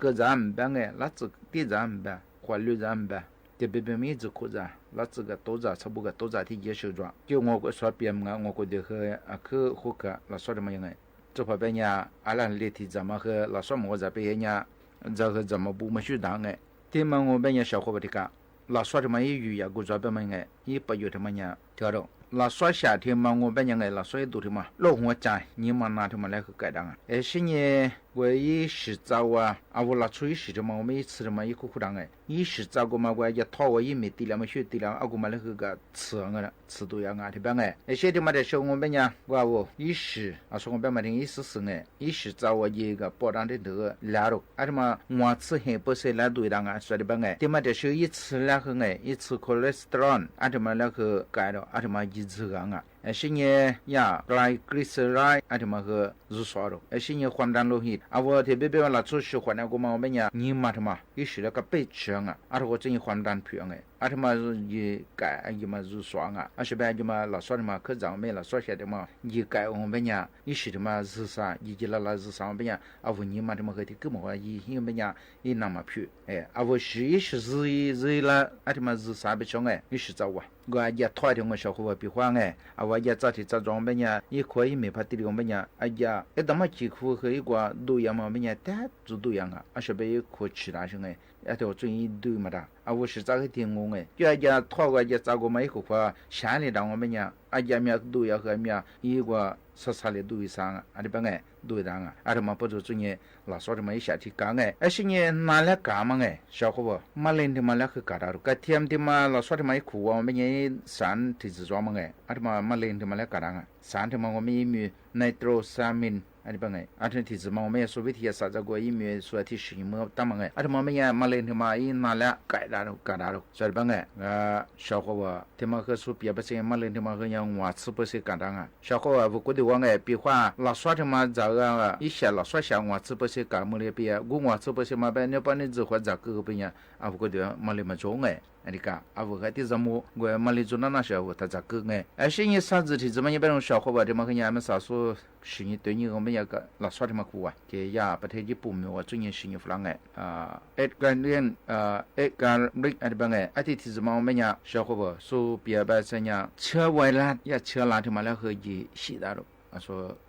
kawg ntxawm npab ne, lab txwv tib ntxawm npab, qhuas lwj ntxawm npab, ces peb peb me ib txwv khuj ntxawm, lab txwv kaum tawb ntxawm, txhaj pub kaum tawb ntxawm thiab ciav sawv zov. Ces ua kuv suav piam nga ua kuv tes hu a khwb huv ka Lam Suab tes mas yog ne, txuj pha peb nyuam a laj li tis ntxawm mas hu Lam Suab mus ua ntxawm peb nyuam ntxawg hu ntxawm mas pub mas swb ntag ne. Tes mas ua peb nyuam sawv huab as tes ka Lam Suab tes mas ib yus yam kuv zov peb mas ne, ib pab yus tes mas nyuam tes rau Lam Suab xyam tes mas ua peb nyuam ne, Lam Suab ib ntus tes mas loj huv cas nyiv mas nas tes mas lawv hu kaim dab nga. Es sib nyeg ua ib sim txaj ua a vus Lam Suab ib sim tes mas ua peb ib txhis tes mas ib khub khub dab ne, ib sim txaj kuv mas ua yog thoj ua ib me ti lawm mas xyuj ti lawm a kuv mas lawv hu kaim txhis, txhis tus yam nga tes peb ne. Es sib tes mas tes sawv ua peb nyuam ua a vus ib sim a sawv ua peb mas tes ib xwb xwm ne, ib sim txaj ua yig kaum poj dab ntawd lawm rau a tes mas ua txhij heev pab xeeb lawv tus yam dab nga sawv tes peb ne. Tes mas tes sawv ib txhis lawv hu ne, ib txhis cholesterol a tes mas lawv hu kaim rau a tes mas yig ntxwg nga. Sib nyeg yam triglyceride a tes mas hu zuj xov rau, sib nyegความดันโลหิต a vus tes peb peb Lam Suab sij huam ne kuv mas ua peb nyuam nyiv mas tes mas ib sim lawv kab peb tsawg nga a tes kuv txhij nyegความดัน phwm ne a tes mas yig kaim yig mas zuj xov nga a sawv peb yig mas Lam Suab tes mas khwb ntxawm ua peb Lam Suab xyam tes mas yig kaim ua peb nyuam ib sim tes mas zwg xav yig yig laj laj zwg xav ua peb nyuam a vus nyiv mas tes mas hu tis kwb mus yig hib peb nyuam ib nas mas phwm a vus siv ib sim zwg zwg lawm a tes mas zwg xav peb tso ne ib sim txaj ua. Nkawd a cas thoj tes ua sawv huab as pib huab ne, a vus a cas txaj tes txaj zov peb nyuam ib khuab ib me phaj tij li ua peb nyuam a cas ib tau maj ci khu hu ib kuas ntuj yam mas peb nyuam tab txug ntuj yam nga a sawv peb ib khuab tsis dab seb ne, a tes ua txuj ib ntuj mas dab a vus siv txaj hwj tig ngu ne, coj a cas thoj a cas txaj kuv mas ib khuab khuab xyab li dab ua peb nyuam a cas me ntuj yam hu me ib kuas xab xab li ntuj xav a tes peb ne ntuj dab nga a tes mas pab txug txuj nyeg Lam Suab tes mas ib xyam tes kav ne, sib nyeg nas lawv kav mas ne sawv huab as, maj leej tes mas lawv hu kaim dab rau, ka thiam tes mas Lam Suab tes mas ib khuv ua peb nyuam ib xav tes txaj zov mas ne a tes mas maj leej tes mas lawv kaim dab nga, xav tes mas ua peb nyuam ib me nitrosamine a tes peb ne a tes tis txaj mas ua peb nyuam xu vib thij yam xav txaj kuv ib me xu thij sim nyuam mub tab mas ne a tes mas peb nyuam maj leej tes mas ib nas lawv kaim dab rau kaim dab rau sawv tes peb ne. Sawv huab as tes mas hu xu piam pab xeeb maj leej tes mas hu nyuam ua txhij pab xeeb kaim dab nga sawv huab as vus kuv tes ua ne pib huab Lam Suab tes mas ntxawm ib xyam Lam Suab xyam ua txhij pab xeeb kaim mus li pib kuv ua txhij pab xeeb mas peb neb pab neb ntxwg huab ntxam kwj peb nyuam a vus kuv tes maj leej mas tso ne a tes ka a vus hais tij zaj mus kuv maj leej txug nab nab sawv vus tas ntxam kwj ne. Sib nyeg xav ntxwv tis txaj mas nyuam peb zoo sawv huab as tes mas hu nyuam a mas xav xu sim nyuam tes nyuam ua peb nyuam Lam Suab tes mas khuv as ces yam pas thej Yij Pum mas ua txuj nyeg sim nyuam flav ne, Edgar Lind, Edgar Lind a tes peb ne a tes tis txaj mas ua peb nyuam sawv huab as xu piam pab xeeb nyuam txhiab vais lab yam txhiab lab tes mas lawv hu yig xyam dab rau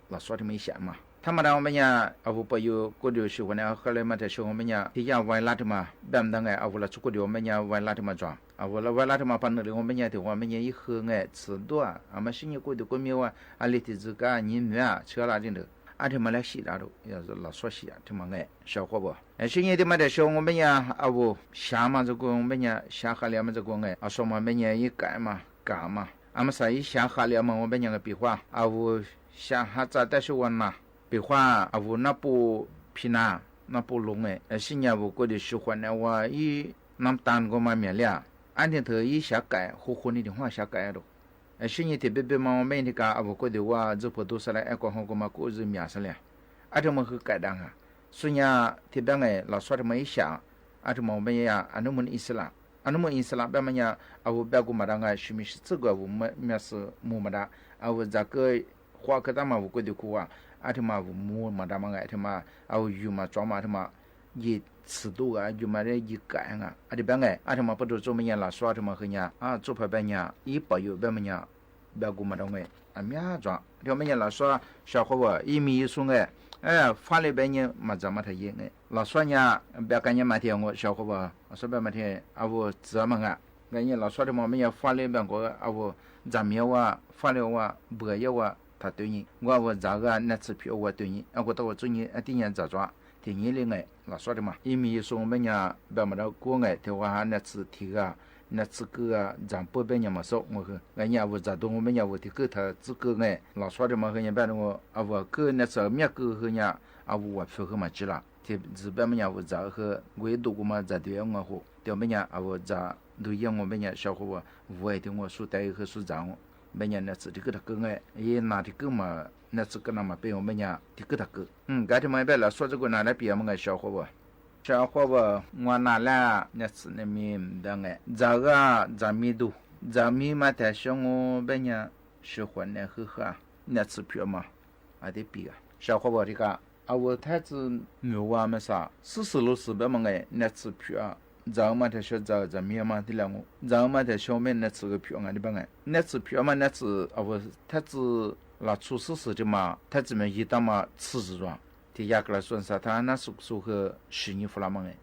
Lam Suab tes mas ib xyam mas thab mas dab ua peb nyuam a vus pab yus kuj tes sij huam ne hab le mas tes sawv ua peb nyuam tis yam vais lab tes mas pab ntag ne a vus Lam Suab kuj tes ua peb nyuam vais lab tes mas zov a vus vais lab tes mas pab nws li ua peb nyuam tes ua peb nyuam ib hu ne txhij ntuj a mas sib nyeg kuj tes kuj me ua a li tis txaj kab nyim mab txhiab lab li ntawd a tes mas lawv xyam dab rau Lam Suab xyam tes mas ne sawv huab as. Sib nyeg tes mas tes sawv ua peb nyuam a vus xyav mas txaj kuv ua peb nyuam xyav ha li mas txaj kuv ne a sawv mas peb nyuam ib kaim mas kaim mas a mas xav ib xyav ha li mas ua peb nyuam pib huab a vus xyav hab txaj tab sis ua nas pib huab a vus nab puj phi nas nab puj loos ne sib nyeg a vus kuj tes sij huam ne ua ib nab tas kuj mas miam li a tes thwv ib xyav kaim hu hu ni tes huab xyav kaim rau Sib nyiag tias peb peb mas mej thiaj ka a vus kuj twb ua ntxwg puag tub xwb lawm es kuv ho kuv mas kuj ua ntxwg mias xwb li. Ab rhawv mas hwj kaim dag ha. Xub nyas thiab peb nqes los suab rhawv mas ib xyam, ab rhawv mas peb nyas a nub mus ib xwb lawm, a nub mus ib xwb lawm peb mas nyas a vus peb kuj mas da nqes sis me sis txwj kuv a vus mej xwb mus mas da a vus ntxam kawg, qhuab kawg tab mas vus kuj twb kuv ua, ab rhawv mas vus mus mas da mas nqes rhawv mas a vus yus mas tsov mas rhawv mas yim txhwm tub a yus mas yim kaim ha. Ab rhawv peb nqes ab rhawv mas peb rau txuj peb nyas los suab rhawv mas hwj nyas txuj pha peb nyas ib pom yus peb mas nyas peb kuj mas da nqes a miab tsov rhawv peb nyas los suab sawv qhuav vas ib me yus xub nqes fab li peb nyas mas ntxam mas tham yim nqes los suab nyas peb qe nyas mas thiaj ua sawv qhuav vas los suab peb mas thiaj a vus txwv mas nqa nqes nyas los suab rhawv mas peb nyas fab li peb nkaus a vus ntxam mias ua fab li ua npawg yog ua tham twj nyi nkaus a vus ntxam a naj txwv phim ua twj nyi a kuv tau ua txuj nyi tib nyas ntxam tsov thiaj nyi li nqes los suab rhawv mas ib me yus xub peb nyas peb mas da kuj nqes thiaj ua naj txwv thim a naj txwv kwj a ntxam puab peb nyas mas xauj ua hwj nqes nyas a vus ntxam tug peb nyas a vus thim kwj tham txwj kwj nqes los suab rhawv mas hwj nyas peb a vus kwj naj txwv miab kwj hwj nyas a vus ua fwj hwj mas tsi lawm thiaj ntxwv peb mas nyas a vus ntxam hwj nkaus ib tug kuv mas ntxam twj ua hu tias peb nyas a vus ntxam ntug yeej ua peb nyas sawv qhuav vas vus thiaj ua xub tes hwj xub ntxam peb nyas naj txwv thim kwj tham kwj nqes ib nas thim kwj mas naj txwv kwj no mas peb ua peb nyas thim kwj tham kwj nqes thiaj mas peb los suab txuj kuv nas lab piam mas nqes sawv qhuav vas sawv qhuav vas ua nas lab naj txwv naj me nta nqes ntxam a ntxam me tug ntxam me mas tham sawv ua peb nyas sawv qhuav nas hwj haj naj txwv phim mas thiaj pim sawv qhuav vas thiaj ka a vus thab txwv mus ua mas xav xwb xwm lub xwm peb mas nqes naj txwv phim ntxam mas tham sawv ntxam ntxam me mas thiaj li ntxam mas tham sawv peb naj txwv phim nqa li peb nqes naj txwv phim mas naj txwv a vus thab txwv los txhua xwb xwm thiaj mas thab txwv mas yig tau mas txhij txwv zos thiaj yaj klas xua xav thab nab xu xu hwj sim nyi fu la mas nqes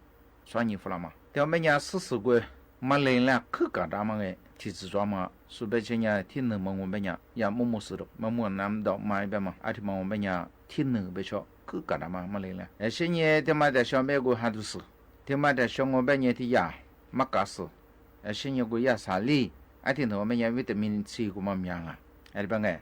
xob nyi fu la mas thiaj peb nyas xwb xwm kuj mas li laj qwj kam dab mas nqes thim txwv zos mas xu peb tsev nyas thib nws mas ua peb nyas yam muaj muaj xwm rau mas muaj nam dam mas peb mas ab thiaj mas ua peb nyas thib nws peb tsho qwj kam dab mas mas li laj sib nyiag thiaj mas tham sawv peb kuj has tus xwm thiaj mas tham sawv ua peb nyas thiaj yam mab kav xwm sib nyiag kuj yaj xav li ab thiaj ntawd peb nyas vitamin C kuj mas mias a peb nqes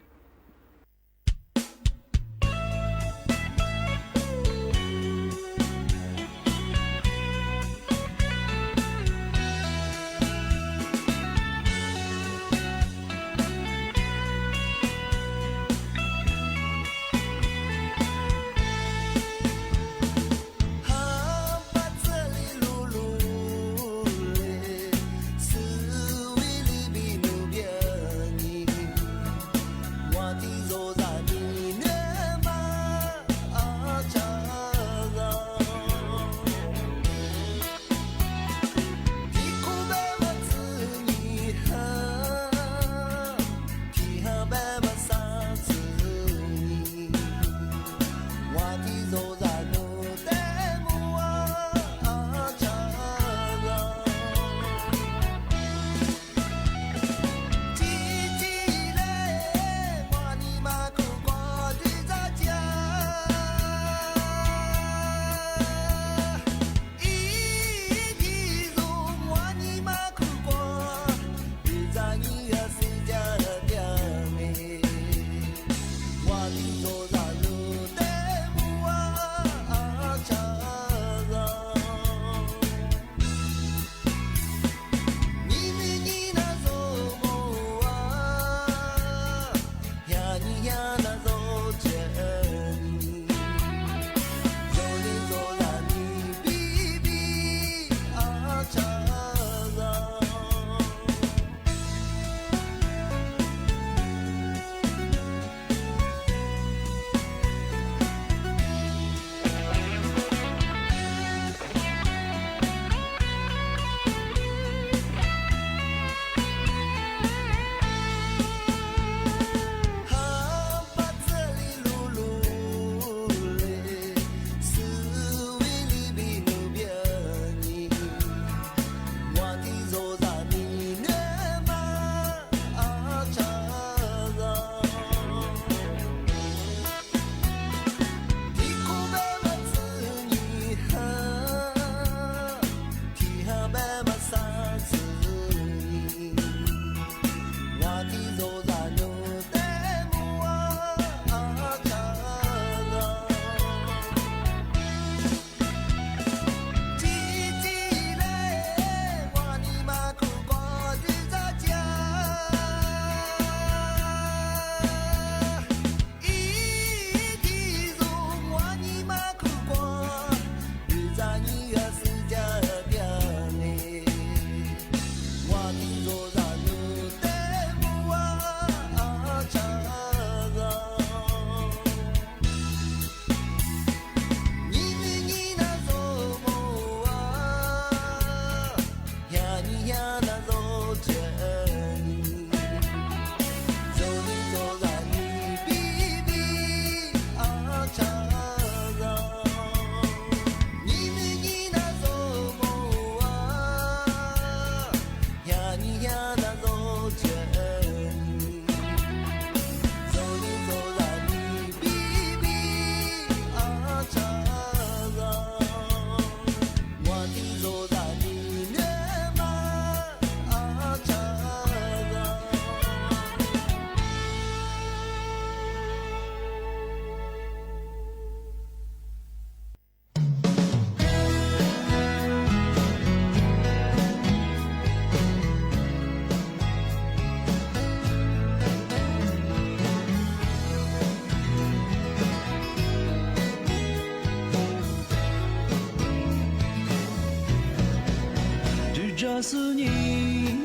xwb nyim,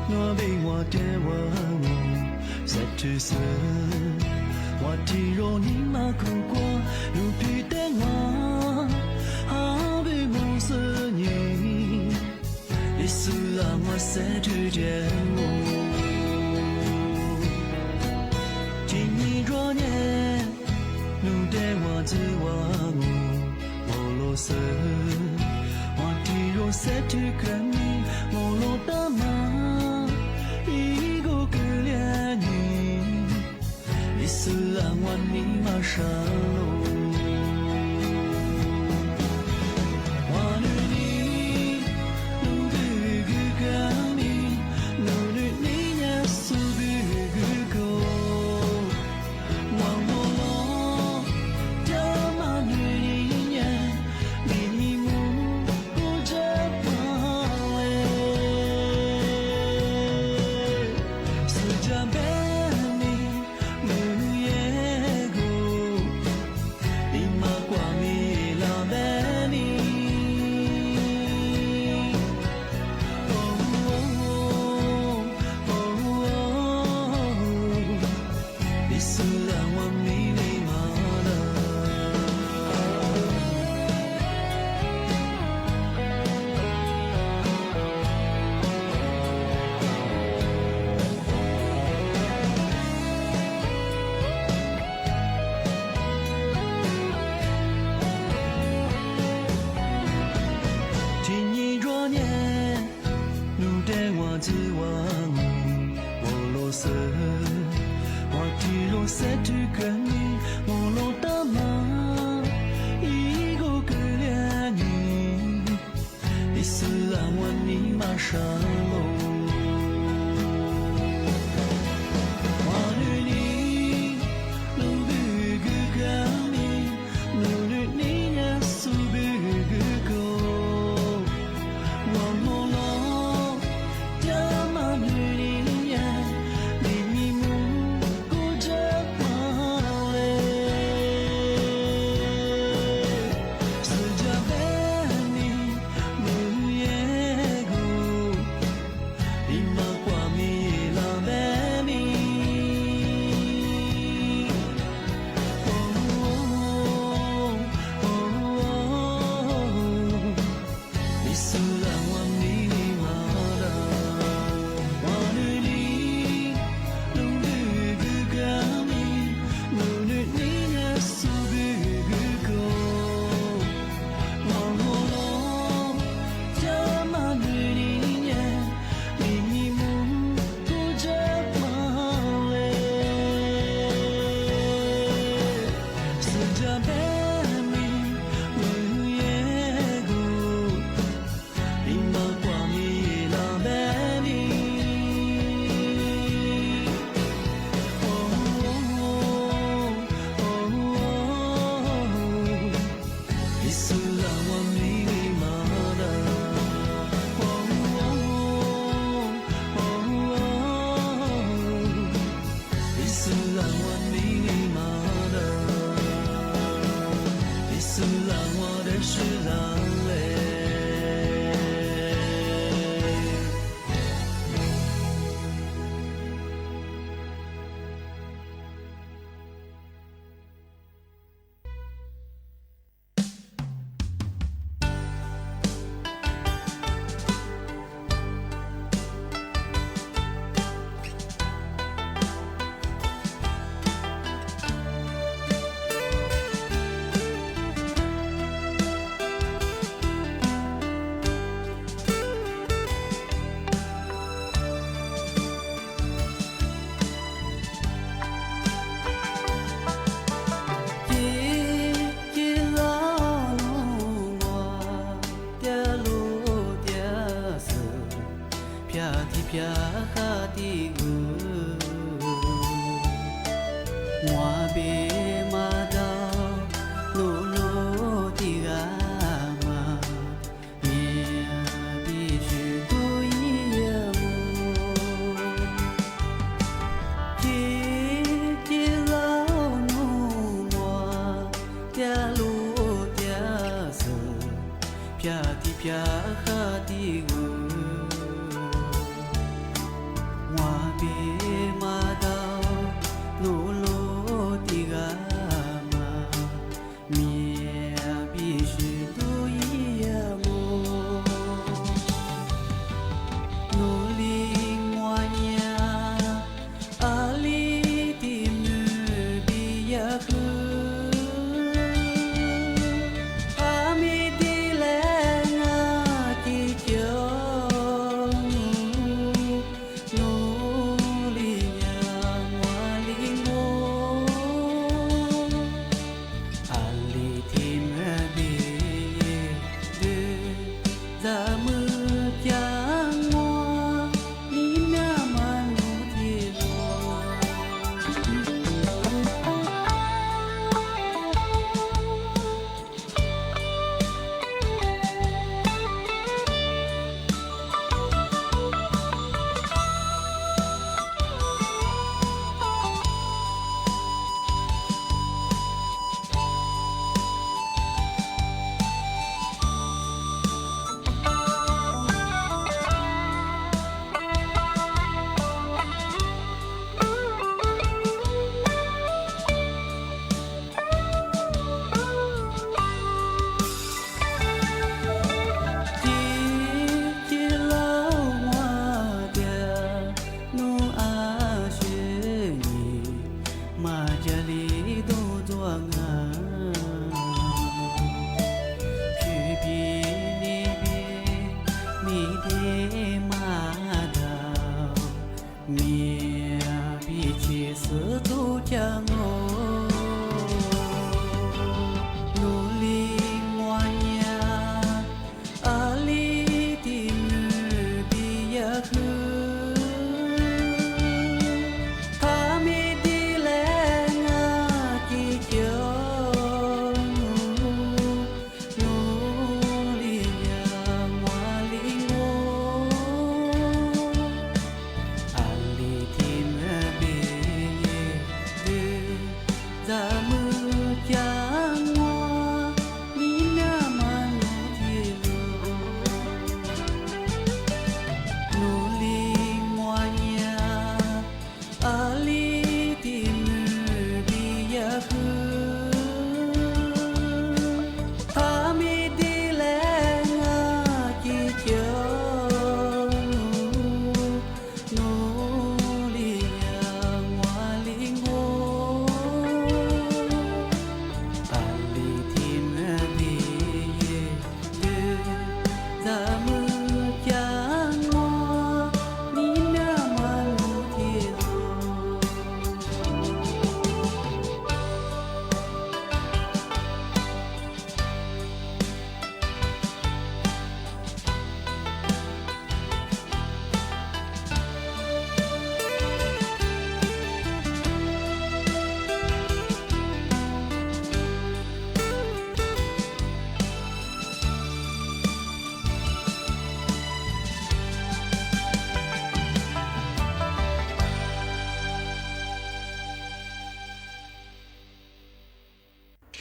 nuav peb ua tiav ua mus xab thwb xwb, ua tig rua nij mas kug kuas lug phim teb ua, hab peb mus xwb nyim, ib xwb lam ua xab thwb tiav mus. Tsim nyog nruab nyeg, nug dleb ua ntxwg ua mus, ua luag xwb, ua tig rua xab thwb kawg me, ua luag tab mas, ib kuj kawg liab nyim, ib xwb lam ua nij mas sab lug. Ua nwg nij, nug peb kawg me, nug nwg nij nyag xub peb kawg kaus. Ua hlo los, caj mas nwg nij nyag, nij mus kuj tsa paag le. Xwb ca peb nij, nug nij kuv, nij mas kuas nij lam peb nij. Ib xwb lam ua nij nij mas lawm. Tsim nyog nruab nyeg, nug dleb ua ntxwg ua mus, ua luag xwb, ua tig rua xab thwb kawg me, ua luag tab mas, ib kuj kawg liab nyim, ib xwb lam ua nij mas sab lug. Ua nwg nij, nug peb kawg me, nug nwg nij nyag xub peb kawg kaus. Ua hlo los, caj mas nwg nij nyag, nij mus kuj tsa paag le. Xwb ca peb nij, nug nij kuv, nij mas kuas nij lam peb nij. Ib xwb lam ua nij nij mas lawm. Ua nwg nij, nug nwg kawg me, nug nwg nij nyag xub peb kawg kaus. Ua hlo los, caj mas nwg nij nyag, nij mus kuj tsa paag le. Xwb ca peb nij, nug nij kuv, nij mas kuas nij lam peb nij. Ib xwb lam ua nij nij mas lawm. Ib xwb lam ua nij nij mas lawm. Ib xwb lam ua dawb sib lam le. Ceg ceg zaum nus muag, tiaj lub tiaj xwm, phiaj tib phiaj qha tib vwm. Muaj npe mas dau, nus lub tib gab mas, niam tij swm tub ib yam mus. Ceg ceg zaum nus muag, tiaj lub tiaj xwm, phiaj tib phiaj qha tib vwm. Nub lub tim gas mas miam vim sib tub ib yam mus. Nub li muaj nyiaj, a li tim nws vim yam khwv. Hab me di le ngaj ci cav mus. Nub li nyam muaj li nkuaj, a li tim nws vim twg, zam mws cas muaj, nim niaj mas nub thiaj luag. Tib ceg laus muab tias nub ab sib nyiam mas ca li tub ntxuag nag. Tsis pib ni pib, mi dej mas daug, niam vim tsis xwb tub ca nkuaj. Nub li muaj nyiaj, a li tim nws vim yam khwv. Thab me di le ngaj ci cav mus. Nub li nyam muaj li nkuaj, a li tim nws vim twg, zam mws cas muaj, nim niaj mas nub thiaj luag. Nub li muaj nyiaj, a li tim nws vim yam khwv. Thab me di le ngaj ci cav mus. Nub li nyam muaj li nkuaj, a li tim nws vim twg, zam mws cas muaj, nim niaj mas nub thiaj luag.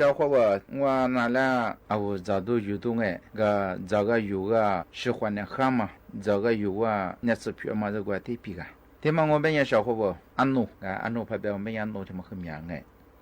Sawv huab ua, ua na laj a vus Ntxawm Ntuj Yug Ntuj nqe, Ntxawm Ntuj Yug Ntuj sib huam niam hab mas Ntxawm Ntuj Yug Ntuj niam txiv phem mas zaj kuv tib pig a. Thiab mas ua npe nyaj sawv huab ua Ab Nuj, Ab Nuj phaj npe ua npe nyaj Ab Nuj thiab mas hwj miam nqe.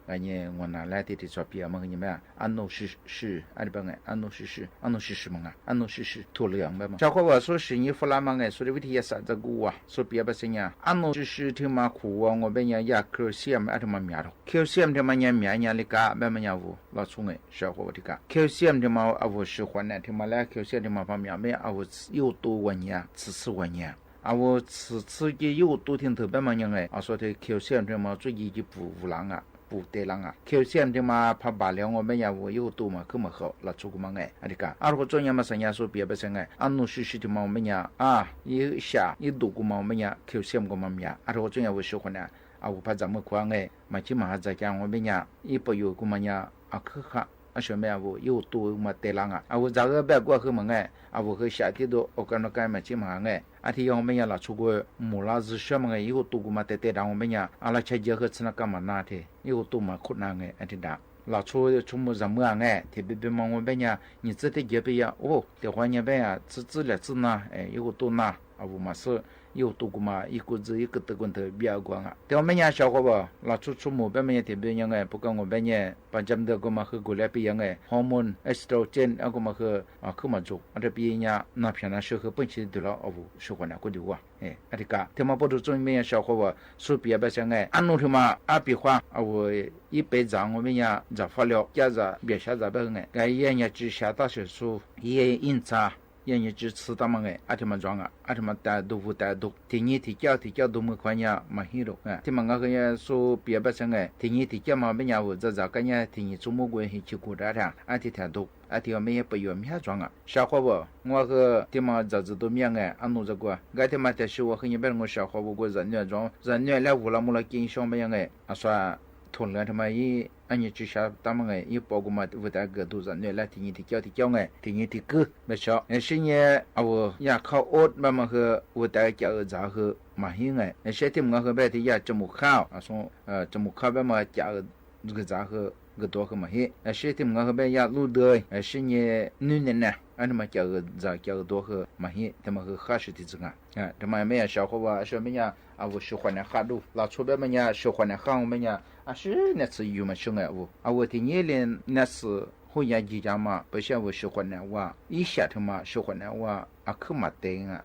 Ua na laj tias tsis txhob pib mas hwj nyaj npe Ab Nuj Sib Sib, Ab Nuj Sib Sib, Ab Nuj Sib Sib mas nqa, Ab Nuj Sib Sib thuam lwm npe mas. Sawv huab ua xub sim nyib faj lab mas nqe xub li vib thij yaj xam ntxa kuv ua xub piav pab xeeb nyaj Ab Nuj Sib Sib thiab mas khuv ua ua npe nyaj yaj calcium thiab mas miav rau. Calcium thiab mas nyaj miav nyaj li kab npe mas nyaj vus los txhua nqe sawv huab ua thiab kab. Calcium thiab mas a vus sib huam niam thiab mas lab calcium thiab mas phaj miav npe a vus ib u tu ua nyiaj, txhwv txhwv ua nyiaj. A vus txhwv txhwv ces ib u tu thiaj ntws npe mas nyaj nqe, a xub thiab calcium thiab mas txuj ci ci pum vus lab nqa, pum tes lab nqa. Calcium thiab mas phaj npam li ua npe nyaj vus ib u tu mas khwb mas haum los txhua kuv mas nqe. A thiab kab a rau txuj nyaj mas xeeb nyaj xub piav pab xeeb nqe Ab Nuj Sib Sib thiab mas ua npe nyaj a, ib xya ib dum kuv mas ua npe nyaj calcium kuv mas miav. A rau txuj nyaj vus sib huam niam a vus phaj ntxawm muaj khuav nqe mas tsis mas hav ntxawm cas ua npe nyaj ib puas yus kuv mas nyaj a khwb ha a sawv npe a vus ib u tu mas tes lab nqa. A vus ntxawm npe kuj hwj mas nqe, a vus hwj xya tib tu ua kab noj kab mas tsis mas hav nqe. A thiab yog ua npe nyaj los txhua kuv mus los zwm sab mas nqe ib u tu kuv mas tes tes dav ua npe nyaj a los tshaj yawg hwj txhij noj kab mas na thiab ib u tu mas khuj na nqe a thiab dav. Los txhua txhua mus zam mws nqe thiab peb peb mas ua npe nyaj nyias txij teb chaws peb yog ua tias qhov nyaj npe txwj txwj liam txwj na, ib u tu na a vus mas xwb. Yug tus kuv mas ib kuv txwj ib kuv tw kuv ntawd biab kuv nga. Tes me nyuam sawv qhov uas los tshuaj tshuaj mus peb me nyuam tes npw nyob nge, puas kam ngu peb nyuam pas jam ntawd kuv mas hwj kuv le peb yog nge, hormone estrogen kuv mas hwj khwb mas ntsuj rau peb nyuam no phiaj no sw hwj pheej tsis tug los ua vus sw huam nam kuj dum ua. Tes mas puab rau txuj me nyuam sawv qhov uas xub piav peb xeeb nge, ab nub thiab mas ab pis qhuab ua ib peb zam ngu peb nyuam zam faj li caj zam npias xyab zam peb hwj nge, nkawd yeej nyuag tsis xyav tab sis xub yeej ib ntxhab yeej nyuag tsis txhwb tab mas nge, ab thiaj mas ntsoov ab thiaj mas tas dug vus tas dug, thim nyib thim coj thim coj dug mus khuav nyuam mas hib lug thiaj mas nkawd hwj xub piav peb xeeb nge, thim nyib thim coj mas peb nyuam vus zam zam kab nyab thim nyib txuj muab kuv hwj chim kuv rov rau ab thiaj tas dug ab thiaj ua me nyuam pab yuav miab ntsoov sawv qhov uas ngu hwj thiaj mas zam txwv tus me nyuam nge, ab nub zam kuv nkawd thiaj mas tas sis ua hwj nyuam peb ngu sawv qhov uas kuv zam nyuam ntsoov zam nyuam le vus los mus los ceev xyoo peb nyuam nge, ab xua thum lawv thiaj mas ib ab nyuag tsis xyav tab mas nge, ib pom kuv mas vus tas kawm tus zam nyuam le thim nyib thim coj thim coj nge, thim nyib thim kwj peb sov sib nyuam vus yam khau ob peb mas hwj vus tas cam zam hwj mas hib nge, sib thiaj mus nkawd hwj peb thiaj yam tsa mus khau, tsa mus khau peb mas cam zam hwj nkawd tuav hwj mas hib, sib thiaj mus nkawd hwj peb yam lub dawj sib nyuam nub nim na, ab thiaj mas cam zam cam tuav hwj mas hib thiaj mas hwj qab sib tiv txwv nga. Thiaj mas me nyuam sawv qhov uas sib me nyuam vus sw huam nam qab dub los tshuaj peb me nyuam sw huam nam qab mus me nyuam ab sib nam txwv yus mas sw nge vus, vus thim nyib li nam txwv huj yav ncig cav mas peb sib vus sw huam nam ua ib xyam thiaj mas sw huam nam ua khwb mas tes nga,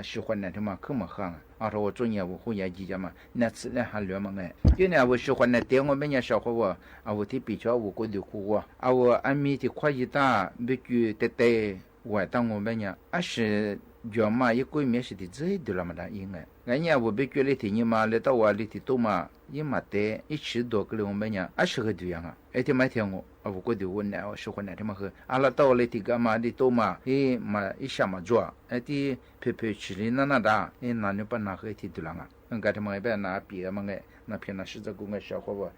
sw huam nam thiaj mas khwb mas qab nga, rau ua tsuj nyuam vus huj yav ncig cav mas nam txwv le ha luav mas nge, ib niam vus sw huam nam tes ngu peb nyuam sawv qhov uas vus thib pim tsov vus kuj dum kuj ua vus ab mi thim khuab yig tag npib cw tes tes uas tau ngu peb nyuam ab sim cuav mas ib kuj miab sib tiv txwv dum los mas dab ib nge, nkawd nyiam vus npib cw li thim nyib mas li tau ua li thim tub mas ib mam tes ib tsis duav kws li ua peb nyuam ab sib hwj dum yog es thiaj mas thiaj ua vus kuj dum ua nam sw huam nam thiaj mas hwj ab los tau ua li thim kav mas li tub mas ib mas ib xyam mas tsuag tib phem phem tsis li nab nab dab ib nas nub pab nas hwj thim dum los nga, nkawd thiaj mas peb nas pim mas nge, nas phiaj nas sib txawv kuv nge sawv qhov uas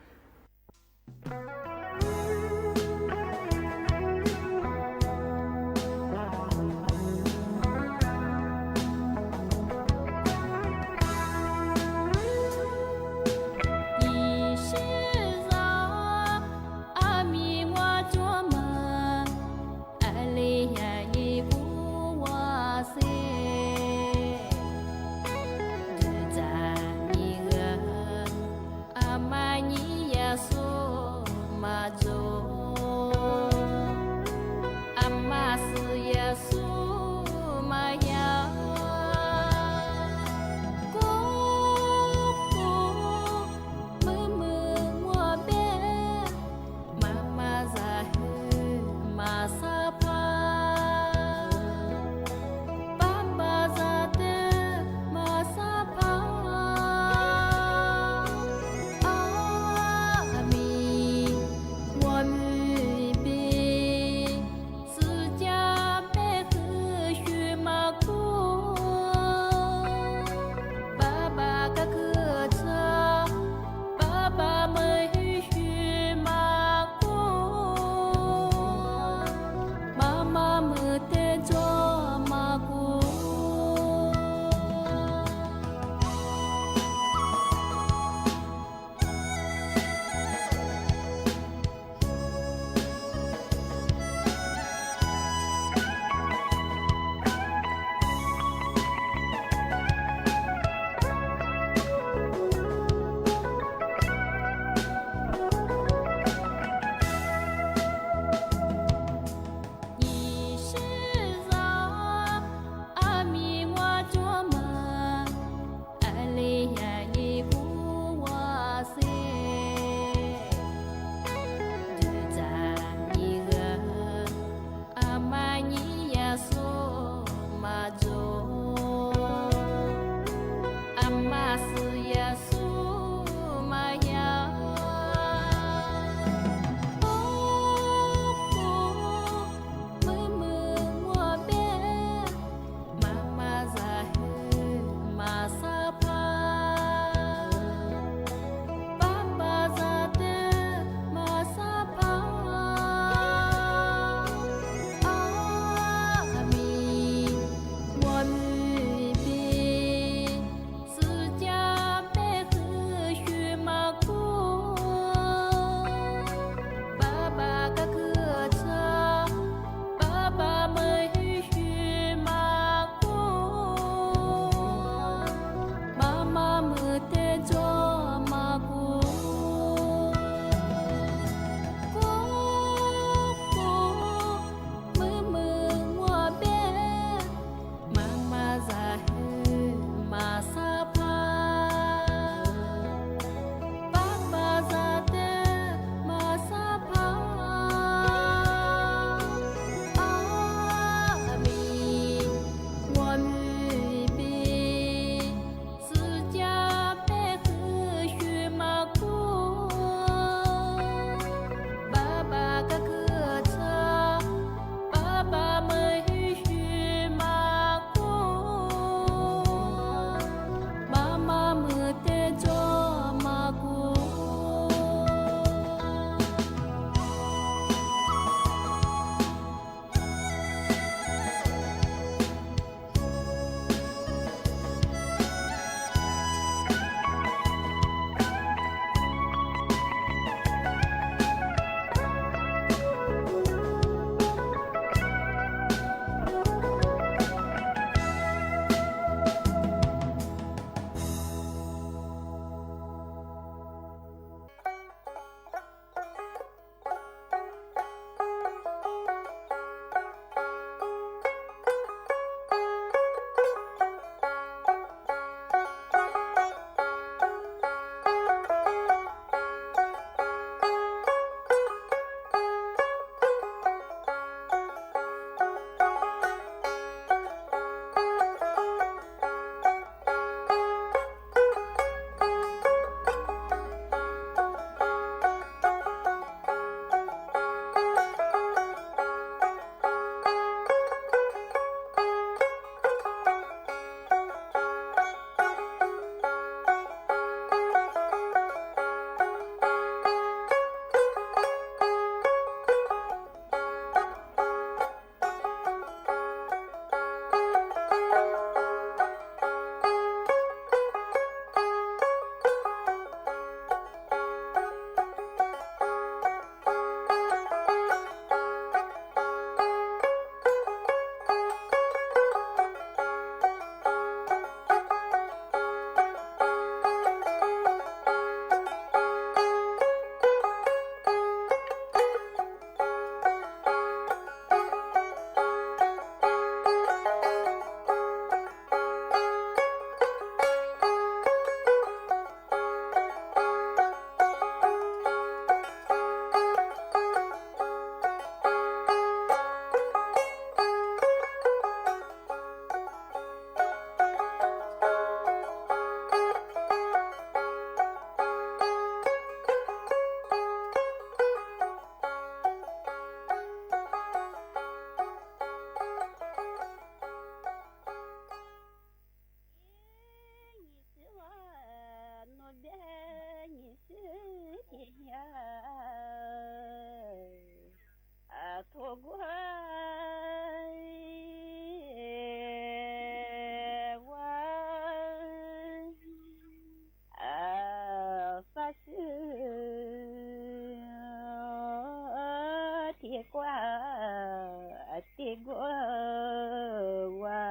thiab kuaj tej nkuaj ua.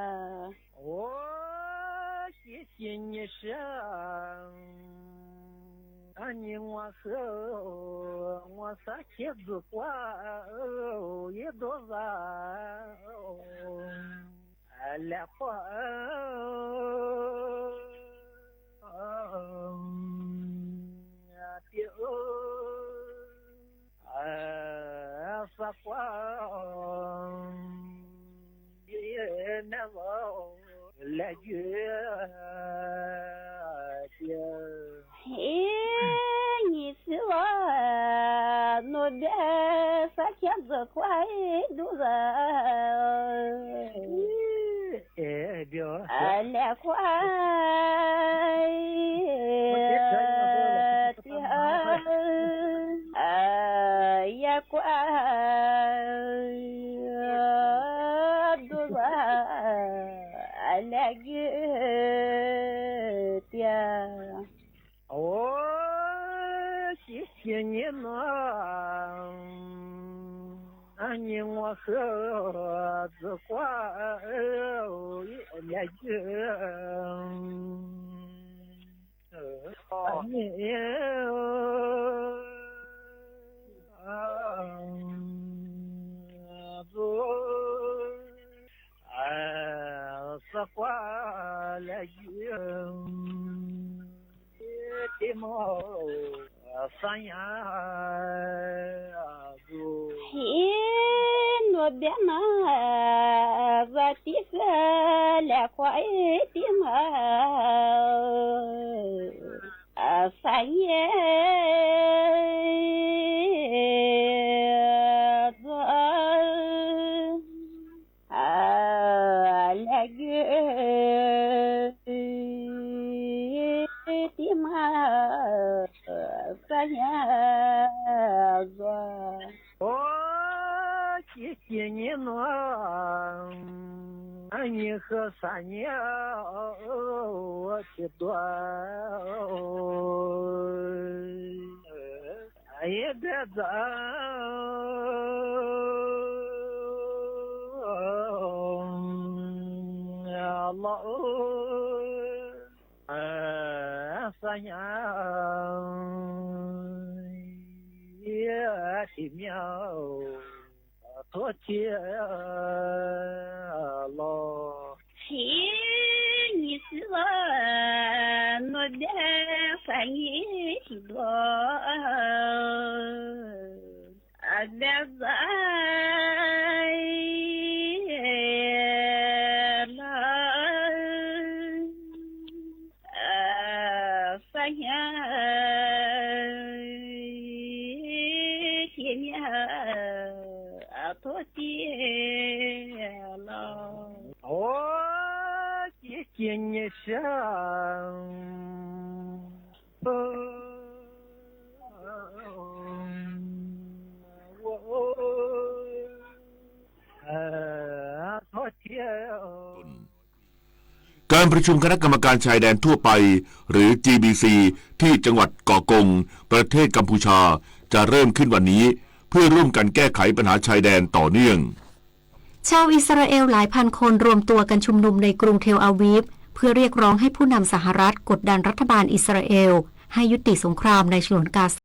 Ua, ces cia nyias sib, nyias muaj xwb, muaj xav khiav ntxuav kuaj, ib ntuj vas, lam quaj tiag, xav quaj nab, lam ywg tiag. Ib nyuag xwb los nuav ntiag, xav khiav ntxuav kuaj ib ntuj vas, lam quaj tiag, yog kuaj ntuj vas, lam ywg tiag. Ua, ces cia nyias nuav, nyias muaj xwb, ntxuav kuaj lam ywg xav quaj lam ywg tim mas, xav nyab ntxuav. Ib nuav ntiag mas, vas tib xwb, lam quaj ib tim mas, xav nyab ntxuav, lam ywg tim mas, xav nyab ntxuav. Ua, ces cia nyias nuav, nyias hwm xav nyab ua tsis dua, yog ntiag ntxawm los xav nyab tim mas, thuav tiag los. Ib nyuag xwb los nuav ntiag, xav nyab tsis dua, ntiag ntxawm los xav nyab tim mas, thuav tiag los. Ua, ces cia nyias sib ua, thuav tiag.การประชุมคณะกรรมการชายแดนทั่วไป หรือ จีบีซี ที่จังหวัดเกาะกง ประเทศกัมพูชา จะเริ่มขึ้นวันนี้ เพื่อร่วมกันแก้ไขปัญหาชายแดนต่อเนื่อง ชาวอิสราเอลหลายพันคนรวมตัวกันชุมนุมในกรุงเทลอาวีฟ เพื่อเรียกร้องให้ผู้นำสหรัฐกดดันรัฐบาลอิสราเอลให้ยุติสงครามในฉนวนกาซา